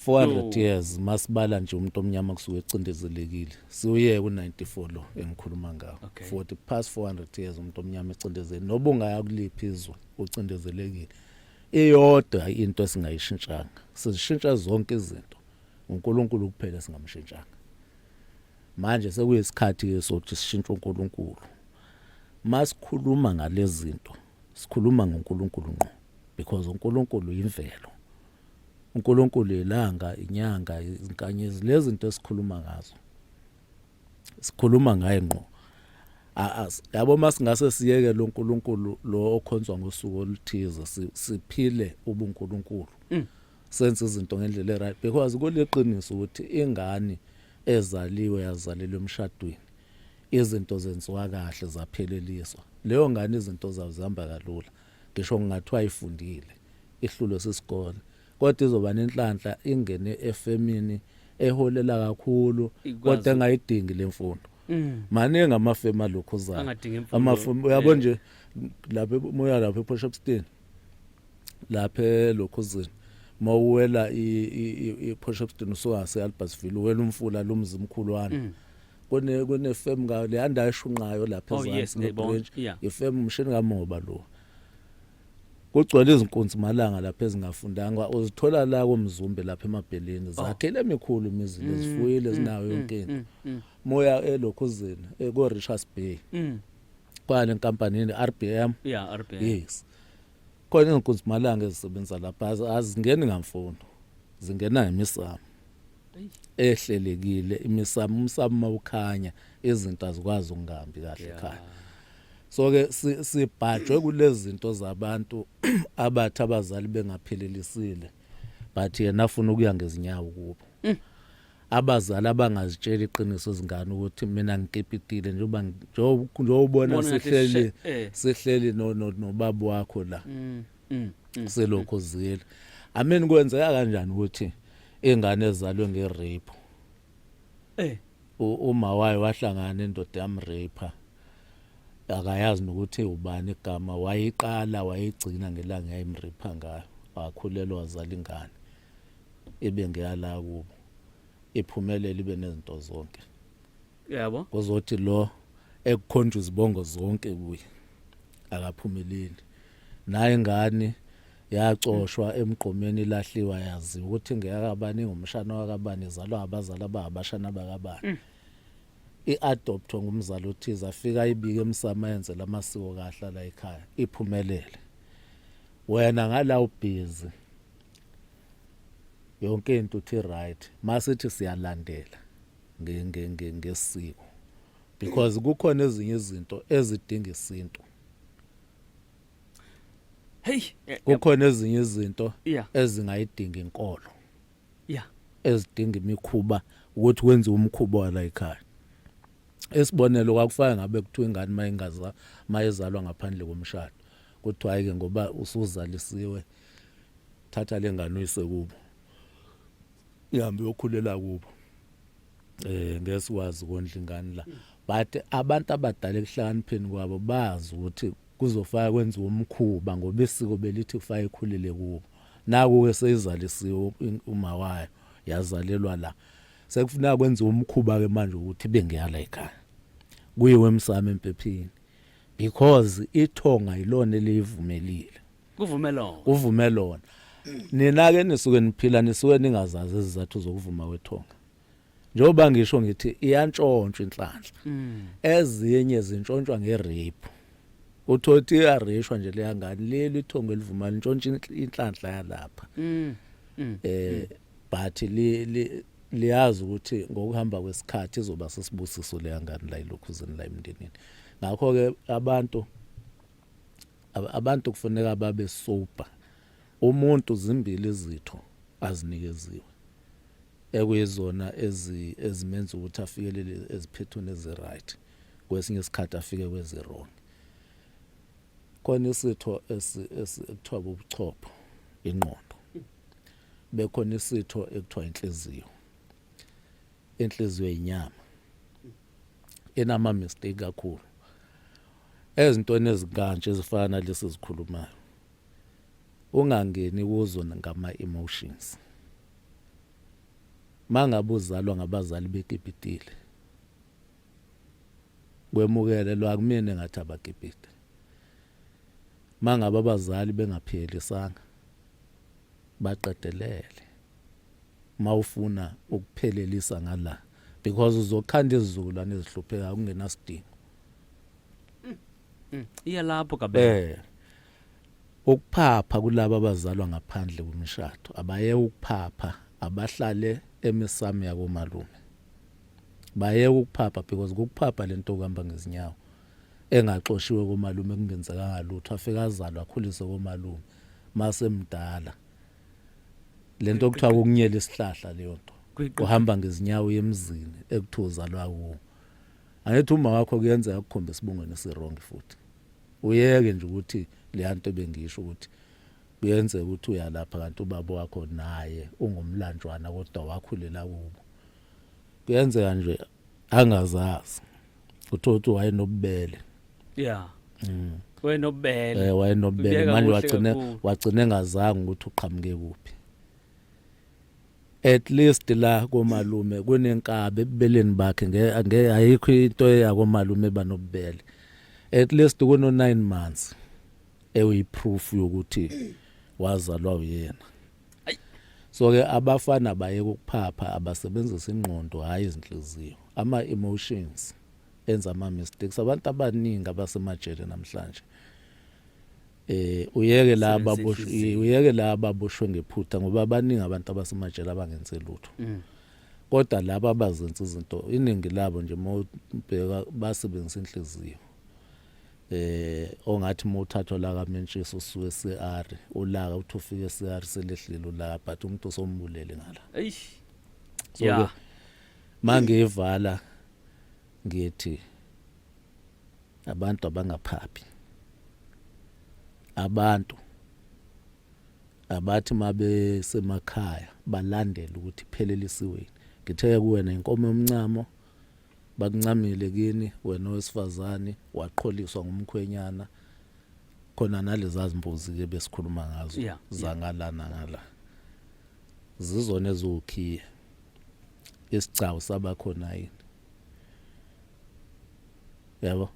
400 No. years masibala nje umuntu omnyama kusuke ecindezelekile. Siuye ku94 lo engikhuluma ngawo. 40 past 400 years umuntu omnyama ecindezelekile. Noba ungaya kuliphi izwe, ucindezelekile. Iyodwa into esingayishintshanga, sizishintsha zonke izinto, uNkulunkulu kuphela singamshintshanga. Manje sekuyisikhathi ke sokuthi sishintshe uNkulunkulu. Masikhuluma ngalezi zinto, sikhuluma ngoNkulunkulu ngqo, because uNkulunkulu imvelo, uNkulunkulu ilanga, inyanga, izinkanyezi. Lezi zinto esikhuluma ngazo, sikhuluma ngaye ngqo. Yabo, masingase siyeke lo nkulunkulu lo okhonzwa ngosuku oluthize, siphile ubunkulunkulu, senze izinto ngendlela e-right, because kuliqiniso ukuthi ingane ezaliwe yazalelwa emshadweni, izinto zenziwa kahle, zapheleliswa, leyo ngane izinto zayo zihamba kalula. Ngisho kungathiwa ifundile, ihlulwe sisikole, kodwa izoba nenhlanhla ingene efemini eholela kakhulu, kodwa engayidingi lemfundo. Maningi amafemu alokhuzayo. Angadingi imfundo. Amafemu, uyabo nje lapha moya lapha ePort Shepstone, lapha elokhuzini, mawuwela iPort Shepstone usungase Albertsville, uwela umfula lomzimkhulwana, kune firm ka le anda eshunqayo lapha. Oh, yes, ngiyayibona. Bridge. Ifem umshini kamoba lo, kugcwele izinkunzi malanga lapha ezingafundanga, uzithola la komzumbe lapha emabheleni, zakhele emikhulu imizi, lezifuyile, zinayo yonke into. Moya elokhuzini ko Richards Bay, kwale nkampani yini, RBM. Yeah, RBM. Yes, khona izinkunzi malanga ezisebenza lapha, azingeni ngamfundo, zingena ngemisamo ehlelekile. Imisamo, umsamo mawukhanya, izinto azikwazi ukungahambi kahle ekhaya. So ke sibhajwe kulezi zinto zabantu abathi abazali bengaphelelisile, but yena afuna ukuya ngezinyawo kubo. Abazali abangazitshela iqiniso izingane ukuthi mina ngikipitile, njengoba njengoba ubona Ubona ngathi sihleli sihleli nobaba wakho la, selokhu zile. I mean, kwenzeka kanjani ukuthi ingane ezalwe nge-rape, uma wayo wahlangana nendoda yam-rape, akayazi nokuthi ubani igama, wayiqala wayigcina ngelanga yayim-rape ngayo, wakhulelwa, wazala ingane, ibe ngeyala kubo, iphumelele, ibe nezinto zonke, kuzothi lo ekukhonjwa izibongo zonke kuye akaphumeleli naye? Ingane yacoshwa emgqomeni, ilahliwa, yaziwa ukuthi ngeyakabani, ngumshana wakabani, izalwa abazali ababashana bakabani, i-adoptwa ngumzali othize, afika ayibike emsamo, ayenze lamasiko kahle la ekhaya, iphumelele. Wena ngala ubhizi yonke into, uthi right, masithi siyalandela ngesiko, because kukhona ezinye izinto ezidinga isintu. Hey, Kukhona ezinye izinto ezingayidinga inkolo. Ezidinga imikhuba ukuthi wenze umkhuba wala ekhaya. Isibonelo, kwakufana ngabe kuthiwa ingane mayingaza mayezalwa ngaphandle komshado, kuthiwa hayi ke, ngoba usuzalisiwe, thatha lengane uyise kubo, ihambe yokhulela kubo, ngeke sikwazi ukondla ingane la. But abantu abadala ekuhlakanipheni kwabo bazi ukuthi kuzofaka kwenziwa umkhuba, ngoba isiko belithi kufake ikhulele kubo. Naku-ke seyizalisiwe uma wayo, yazalelwa la, sekufuneka kwenziwa umkhuba-ke manje ukuthi bengiyala ekhaya, kuyiwe emsamo empephini, because ithonga yilona eliyivumelile. Kuvume lona. Kuvume lona. Nina-ke nisuke niphila, nisuke ningazazi izizathu zokuvuma kwethonga. Njengoba ngisho ngithi iyantshontshwa inhlanhla, ezinye zintshontshwa nge-rape. Uthola ukuthi iyareyishwa nje leya ngane, leli ithongo elivuma lintshontsha inhlanhla yalapha. But li liyazi ukuthi ngokuhamba kwesikhathi izoba sesibusiso leya ngane la ilokhuzeni la emndenini. Ngakho ke abantu kufuneka babe sober. Umuntu zimbili izitho azinikeziwe ekuyizona ezimenza ukuthi afikelele eziphethweni ezi-right, kwesinye isikhathi afike kwezi-wrong. Khona isitho ekuthiwa ubuchopho, ingqondo, bekhona isitho ekuthiwa inhliziyo. Inhliziyo inyama inama mistake kakhulu ezintweni ezikanje ezifana nalesi zikhulumayo. Ungangeni kuzo ngama emotions. Mangabe uzalwa ngabazali bekipitile, kwemukele lwa kumina ngathi abakipite. Mangabe abazali bengaphelisanga, baqedelele mawufuna ukuphelelisa ngala, because uzokhanda izizukulwane ezihlupheka kungenasidingo. Iya lapho kabela. Ukuphapha kulabo abazalwa ngaphandle kwemishado, abaye ukuphapha, abahlale emisamo yakomalume. Baye ukuphapha, because kukuphapha lento okuhamba ngezinyawo engaxoshiwe komalume, kungenzekanga lutho, afike azalwe akhuliswe komalume masemdala. Lento kuthiwa ukunyela isihlahla, leyo nto uhamba ngezinyawo emzini ekuthiwa uzalwa kuwo. Angithi uma wakho kuyenzeka ukukhomba isibongweni esi-wrong, futhi uyeke nje ukuthi leya nto bengisho ukuthi kuyenzeka ukuthi uyalapha kanti ubaba wakho naye ungumlanjwana kodwa wakhulela kubo. Kuyenzeka nje angazazi, uthola ukuthi wayenobubele. Wenobubele. Wayenobubele. Ubeka manje kuhle wagcine kakhulu. Wagcine engazange ukuthi uqhamuke kuphi. At least la komalume kunenkabi ebubeleni bakhe, nge ayikho into eyakomalume banobubele. At least kuno 9 months eyi-proof yokuthi wazalwa uyena. So ke abafana baye ukuphapha, abasebenzisa ingqondo, hayi izinhliziyo. Ama emotions enza ama mistakes. Abantu abaningi abasemajele namhlanje, uyeke la Sebenzisa baboshwe, inhliziyo. uyeke la baboshwe ngephutha, ngoba abaningi abantu abasemajele abangenze lutho. Kodwa laba abazenza izinto, iningi labo nje mawubheka basebenzisa inhliziyo. Ongathi mawuthathwa la kamentshisi usuke CR, ulaka uthi ufike CR selehlile ulaka, but umuntu usombulele ngala. So ke mangiyivala ngithi abantu abangaphaphi, abantu abathi mabesemakhaya balandele ukuthi phelelisiweni. Ngithe kuwena inkomo yomncamo, bakuncamile kini wena owesifazane, waqholiswa ngumkhwenyana khona nalezi zimbuzi ke besikhuluma ngazo zangala nangala, zizona eziwukhiye isigcawu sabakhona yini, yabo.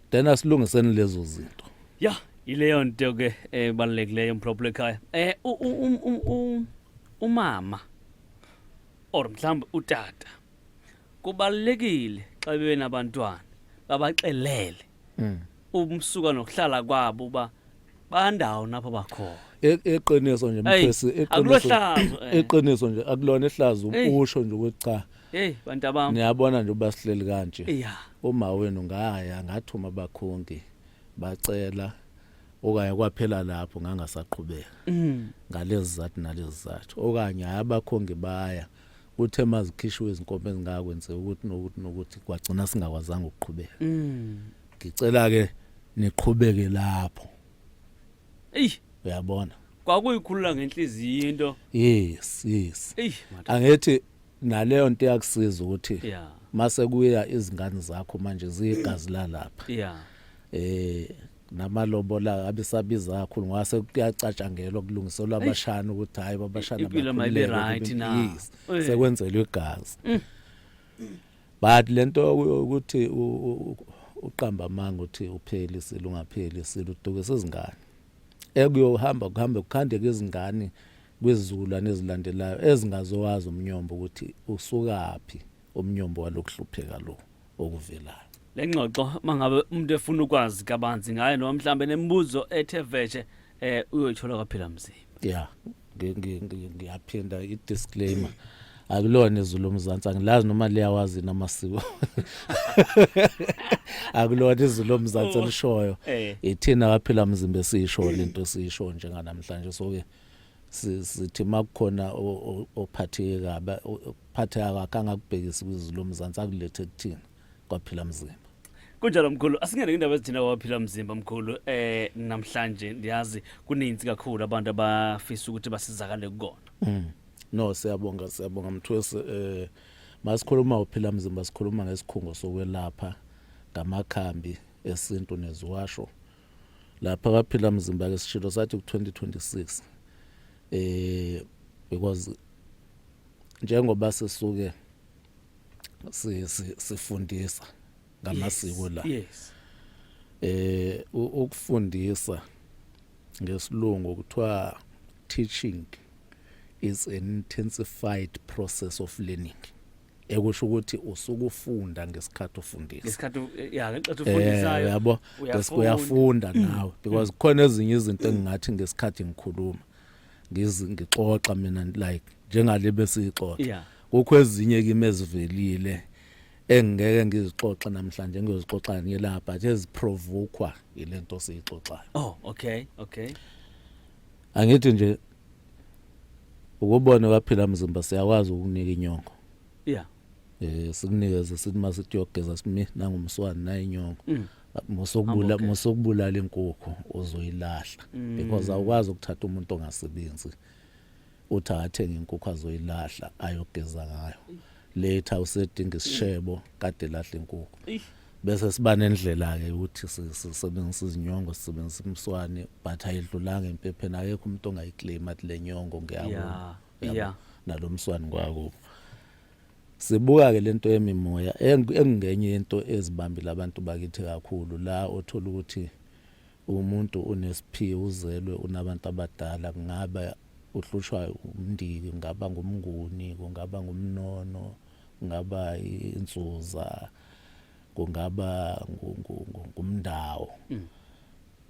Then asilungiseni lezo zinto. Ya, ileyo nto ke ebalulekileyo, mphulaphula ekhaya. Umama or mhlawumbe utata, kubalulekile xa bebenabantwana babaxelele umsuka nokuhlala kwabo, uba bandawo napho bakhona. Iqiniso nje, Hey, mkhwesi, iqiniso. Akulohlazo. Iqiniso nje, akulona ihlazo. Hey. Usho nje ukuthi cha, Hey, bantu abami. Niyabona nje uba sihleli kanje, ya uma wenu ngaya ngathuma abakhongi bacela. Okanye kwaphela lapho ngangasaqhubeka ngalezi zathu nalezi zathu, okanye hhayi abakhongi baya kuthe mazikhishwe izinkomo ezingakwenzeka ukuthi nokuthi nokuthi, kwagcina singakwazanga ukuqhubeka. Ngicela ke niqhubeke lapho. Eyi. Uyabona. Kwakuyikhulula ngenhliziyo into. Yes. Eyi madoda. Angithi naleyo nto iyakusiza ukuthi mase kuya izingane zakho manje ziyigazi lalapha. Namalobola abesabiza kakhulu ngoba sekuyacatshangelwa kulungiselwa abashana ukuthi hayi babashana Impilo mayibe right na. Yes. Sekwenzelwe igazi. But lento ukuthi uqamba amanga uthi uphelisile ungaphelisile udukisa izingane. Ekuyohamba kuhambe kukhandeke izingane kwizizukulwane ezilandelayo ezingazowazi umnyombo ukuthi usukaphi umnyombo walokuhlupheka lo okuvelayo. Le ngxoxo mangabe umuntu efuna ukwazi kabanzi ngayo noma mhlambe nemibuzo ethe vetshe uyoyithola kwaphila mzimba. Yeah, ngiyaphinda i-disclaimer. Akulona izulu lomzansi, angilazi noma liyawazi namasiko. Akulona izulu lomzansi elishoyo. Ithina kwaphila mzimba esiyisho lento esiyisho njenganamhlanje, so ke sithi makukhona ophatheke kabi, ophatheka kakhe angakubhekisi kwizulu lomzansi, akulethe kuthina kwaphila mzimba. Kunjalo mkhulu, asingene indaba ezithina kwaphila mzimba mkhulu. Namhlanje ndiyazi kuninzi kakhulu abantu abafisa ukuthi basizakale kukona. No, siyabonga, siyabonga Mthwesi. Masikhuluma uphila mzimba sikhuluma ngesikhungo sokwelapha ngamakhambi esintu neziwasho. Lapha kwaphila mzimba ke sishilo sathi ku 2026 because njengoba sisuke sifundisa ngamasiko la. Ukufundisa ngesilungu kuthiwa teaching is an intensified process of learning, ekusho ukuthi usukufunda ngesikhathi ufundisa. Ngesikhathi ya ngexesha ufundisayo. Yabo, uyafunda nawe, because kukhona ezinye izinto engingathi ngesikhathi ngikhuluma ngixoxa mina like njengale besixoxa, kukho ezinye kimi ezivelile engeke ngizixoxe namhlanje, ngiyozixoxa ngilapha nje eziprovokwa ilento siyixoxayo. Oh, okay. Angithi nje ukubona kwaphila mzimba siyakwazi ukunika inyongo. Sikunikeze sithi masithi uyogeza simi nangumswani na inyongo. Mosokubula mosokubulala inkukhu uzoyilahla, because awukwazi ukuthatha umuntu ongasebenzi uthi akathenga inkukhu azoyilahla ayogeza ngayo. Later usedinga isishebo kade lahla inkukhu. Bese siba nendlela ke ukuthi sisebenzisa izinyongo, sisebenzisa imswani, but ayidlulanga empepheni, akekho umuntu ongayiclaim athi le nyongo ngiyakubo. Nalomswani kwakubo. Sibuka ke lento yemimoya engenye into ezibambile abantu bakithi kakhulu, la othola ukuthi umuntu unesiphiwo, uzelwe unabantu abadala, kungaba uhlushwa umndiki, kungaba ngumnguni, kungaba ngumnono, kungaba insuza, kungaba ngumndawo.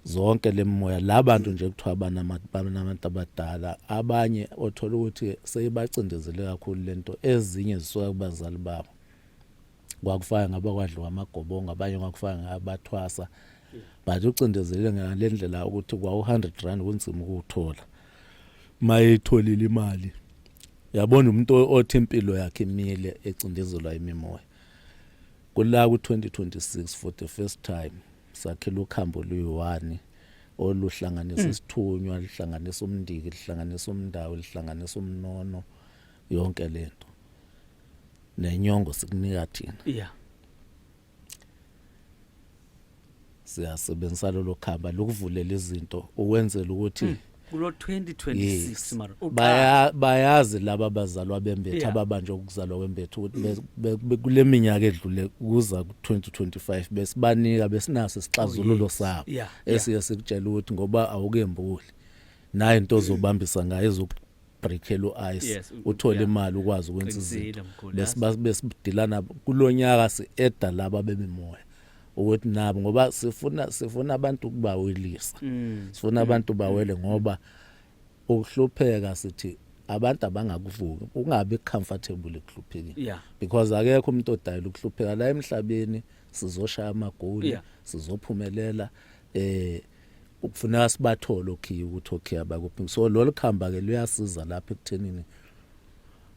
Zonke lemoya labantu nje kuthiwa banabantu abadala, abanye othola ukuthi seyibacindezele kakhulu lento, ezinye zisuka kubazali babo. Kwakufaka ngaba kwadliwa amagobongo, abanye kwakufaka ngabathwasa, but ucindezele ngalendlela ukuthi kwa 100 rand kunzima ukuthola. Mayitholile imali, yabona umuntu othi impilo yakhe imile ecindezelwa imimoya. Kula ku 2026 for the first time sakhela ukhambo luyi-1 oluhlanganisa isithunywa, lihlanganisa umndiki, lihlanganisa umndawo, lihlanganisa umnono, yonke lento nenyongo sikunika thina. Siyasebenzisa lolo khamba lokuvulela izinto ukwenzela ukuthi kulo 2026 mara bayazi laba abazalwa bembethe ababanjwe ukuzalwa kwembethe ukuthi kule minyaka edlule kuza ku 2025 besibanika besinaso isixazululo sabo esiye sikutshela ukuthi ngoba awukembuli nayo into ozobambisa ngayo ezokubreakela uice uthole imali ukwazi ukwenza izinto. Besidilana kulonyaka si-eda laba bemimoya ukuthi nabo ngoba sifuna abantu ukubawelisa, sifuna abantu bawele ngoba ukuhlupheka sithi abantu abangakuvuki ungabi comfortable ekuhluphekeni, because akekho umuntu odayela ukuhlupheka la emhlabeni. Sizoshaya amagoli, sizophumelela. Kufuneka sibathole okhiye ukuthi okhiye abakuphi. So lolu khamba ke luyasiza lapha ekuthenini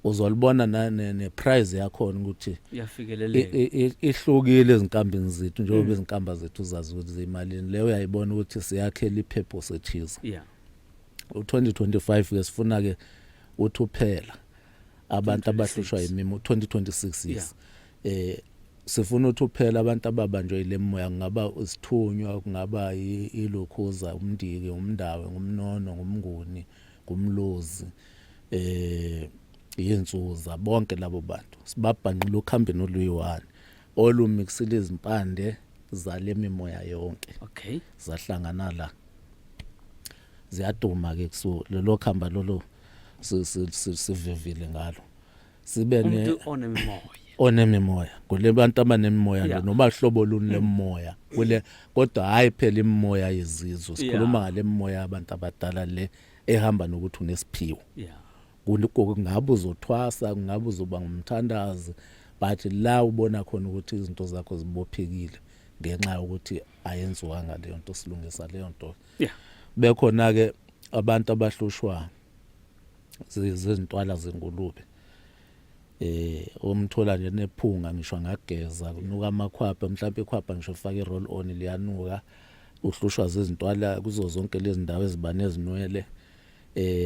uzolibona ne price yakhona ukuthi iyafikeleleka, ihlukile ezinkambini zethu, njengoba izinkamba zethu zazi ukuthi ziyimalini. Leyo uyayibona ukuthi siyakhela ipurpose ethize. U2025 ke sifuna ke uthi uphela abantu abahlushwa yimimo 2026, yes, sifuna ukuthi uphela abantu ababanjwe ile moya, kungaba isithunywa, kungaba ilokhuza, umndiki, umndawe, ngumnono, ngumnguni, ngumlozi, yinsuza, bonke labo bantu sibabhanqile okuhambeni oluyi-one olumixile izimpande zale mimoya yonke. Zahlangana la, ziyaduma ke. So lelo khamba lolo sivevile ngalo, sibe ne Umuntu onemimoya. Onemimoya, kule bantu abanemimoya nje, noma hlobo luni lemoya kule, kodwa hayi phela imimoya yezizwe sikhuluma ngale mimoya yabantu abadala, le ehamba nokuthi unesiphiwo. Kungabe uzothwasa, kungabe uzoba ngumthandazi, but la ubona khona ukuthi izinto zakho zibophekile ngenxa yokuthi ayenziwanga leyo nto, silungisa leyo nto. Bekhona ke abantu abahlushwa zizintwala zengulube, omthola nje nephunga, ngisho angageza kunuka amakhwapha, mhlawumbe ikhwapha ngisho ufaka i-roll on liyanuka. Uhlushwa zizintwala kuzo zonke lezi ndawo ezibane ezinwele,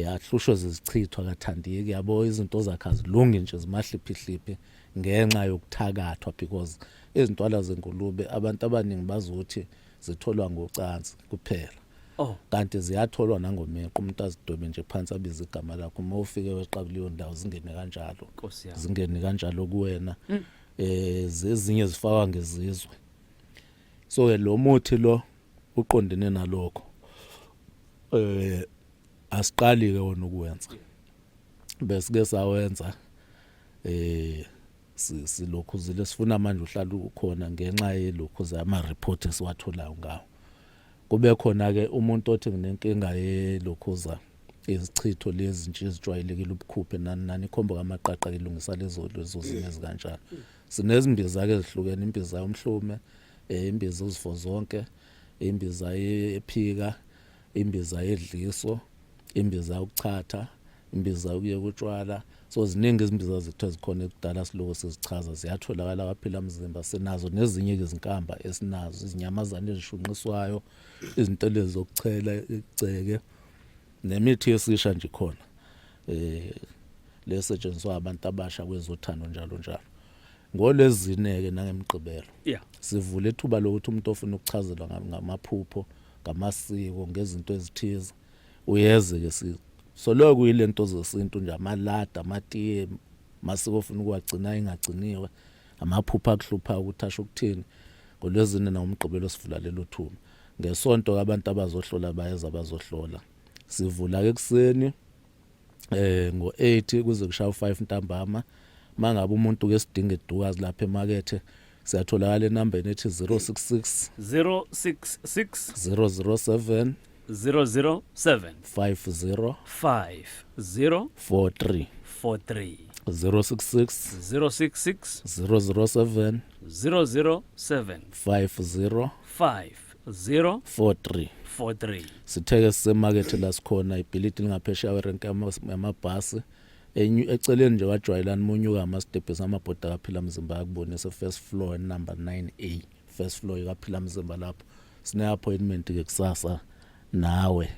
ahlushwe zizichithwa, kathandiki, yabo, izinto zakhe azilungi nje, zimahliphihliphi ngenxa yokuthakathwa, because izintwala zengulube abantu abaningi bazi ukuthi zitholwa ngocansi kuphela, kanti ziyatholwa nangomeqo. Umuntu azidwebe nje phansi, abize igama lakho, uma ufike weqa kuleyo ndawo zingene kanjalo. Nkosi yami. Zingene kanjalo kuwena. Ezinye zifakwa ngezizwe. So ke lo muthi lo uqondene nalokho. Asiqali ke wona ukuwenza, bese sawenza, silokhuzile, sifuna manje uhlala ukhona ngenxa yelokhu ama report esiwatholayo ngawo. Kube khona ke umuntu othi nginenkinga yelokhuza, izichitho lezi nje ezijwayelekile, ubukhuphe, nani nani, ikhombo kamaqaqa ilungisa lezo zimo ezikanjalo. Sinezimbiza ke ezihlukene, imbiza yomhlume, imbiza uzifo zonke, imbiza ephika, imbiza yedliso, imbiza yokuchatha, imbiza yokuyeka utshwala. So ziningi izimbiza zethu ezikhona ekudala siloko sizichaza, ziyatholakala kwaphila mzimba. Sinazo nezinye ke izinkamba esinazo, izinyamazane ezishunqiswayo, izinto lezi zokuchela igceke, nemithi yesisha nje khona lesetshenziswa abantu abasha kwezothando, njalo njalo. Ngolezine ke nangemgqibelo sivule ithuba lokuthi umuntu ofuna ukuchazelwa ngamaphupho, ngamasiko, ngezinto ezithize, uyeze ke. Si soloko kuyilento zesintu nje, amalada, amatiye, masiko ofuna ukuwagcina engagciniwe, amaphupho akuhlupha ukuthi asho ukuthini. Ngolwezine nangomgqibelo sivula lelo thuba. Ngesonto abantu abazohlola bayeza bazohlola. Sivula ke ekuseni ngo8 kuze kushaya u5 ntambama. Mangabe umuntu ke sidinga edukazi lapha emakethe, siyatholakala enambeni ethi 066 066 007 007 50 50 43. 43. 066 066 007 007 50 50 43. 43. Sitheke sisemakethe la sikhona, ibhilidi lingaphesheya kwerenke yamabhasi, eceleni nje wajwayelani munyuka ama-steps, amabhoda kaphila mzimba akubonisa first floor, number 9A, first floor ikaphila mzimba lapho. Sine appointment ke kusasa nawe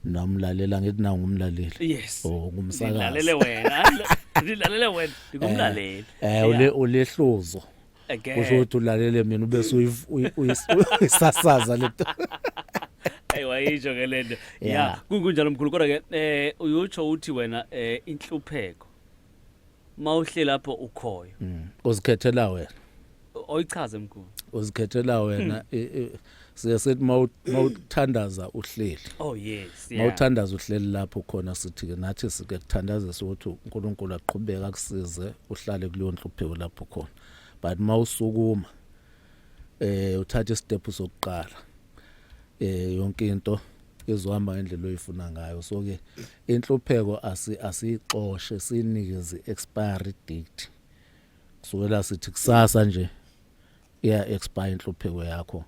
nomlalela, ngithi nawe ngumlaleli. Yes. Oh, ngumsakazi. Ndilalele wena, ndilalele wena, ndingumlaleli. Ule ulehluzo. Again. Kusho ukuthi ulalele mina ubese uyisasaza lento. Ayi, wayisho ke lento. Ya, kunjalo mkhulu, kodwa ke uyutsho uthi wena inhlupheko mawuhle lapho ukhoyo. Uzikhethela wena. Oyichaze, mkhulu. Uzikhethela wena. Siye sithi mawuthandaza uhleli, mawuthandaza uhleli lapho khona, sithi ke nathi sike kuthandazisa ukuthi uNkulunkulu aqhubeke akusize uhlale kuleyo nhlupheko lapho khona. But mawusukuma uthatha istep sokuqala, yonke into izohamba ngendlela oyifuna ngayo. So ke inhlupheko asiyixoshe, sinikeze expiry date. Kusukela sithi kusasa nje iya expire inhlupheko yakho.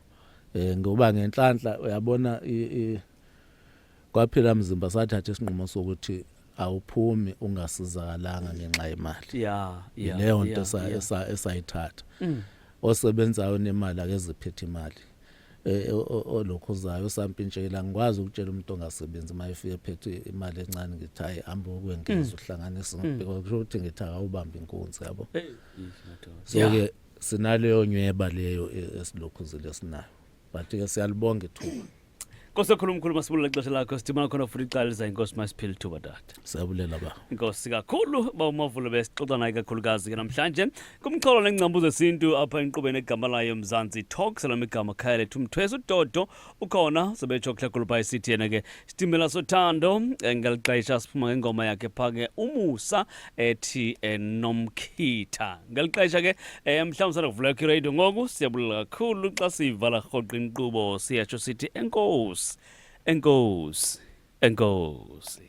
Ngoba ngenhlanhla uyabona kwaphila mzimba sathatha isinqumo sokuthi awuphumi ungasizakalanga ngenxa yemali. Leyo nto esayithatha. Osebenzayo nemali akeziphethe imali. Olokhuzayo osampintshela ngikwazi ukutshela umuntu ongasebenzi uma efika ephethe imali encane ngithi hayi hamba ukwengeza uhlanganise because kusho ukuthi ngithi akawubamba inkunzi yabo. So ke sinaleyo nyweba leyo esilokhuzile sinayo, but ke siyalibonga ithuba. Nkosi ekhulu mkhulu, masibulela ixesha lakho, sidibana khona futhi icala liza. Inkosi masiphile ithuba, tata. Siyabulela ba. Inkosi kakhulu bawumavulo, besixoxa naye kakhulukazi ke namhlanje kumxholo nengcambu zesintu apha enkqubeni egama layo Mzantsi Talks. Lami igama khaya lethu Mthwesi udodo ukhona sebetsho kuhlagulu pha esithi yena ke sitimela sothando. Ngeli xesha siphuma ngengoma yakhe pha ke umusa ethi nomkhitha. Ngeli xesha ke mhlawumbi sanda kuvula iradio ngoku, siyabulela kakhulu. Xa siyivala rhoqo inkqubo siyatsho sithi enkosi, enkosi, enkosi.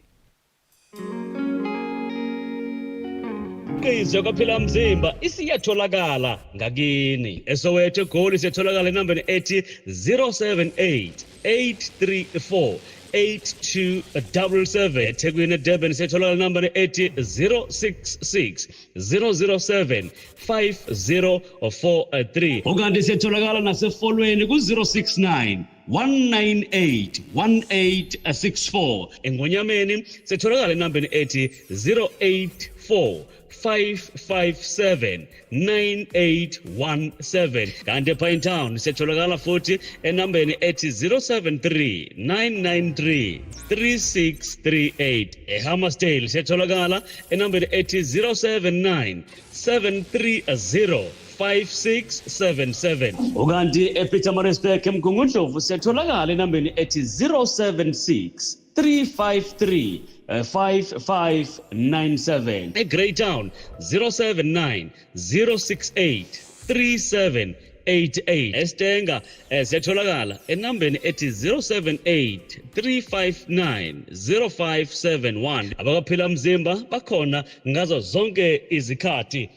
Qizwe kwaphila mzimba isiyatholakala ngakini eSoweto, eGoli siyatholakala enambeni ethi 078 834 8277. EThekwini, eDurban siyatholakala enambeni ethi 066 007 5043. Ukanti siyatholakala nasefolweni ku-069 198 1864. Engonyameni sitholakala enambeni ethi 084 557 9817. Kanti ePine Town siyatholakala futhi enambeni ethi 073 993 3638. EHammarsdale siyatholakala enambeni ethi 079 730 5677. Ukanti ePietermaritzburg, eMgungundlovu, siyatholakala enambeni ethi 076 353 5597. EGreytown 079 068 3788. Estenga siyatholakala enambeni ethi 078 359 0571. Abakaphila mzimba bakhona ngazo zonke izikhathi.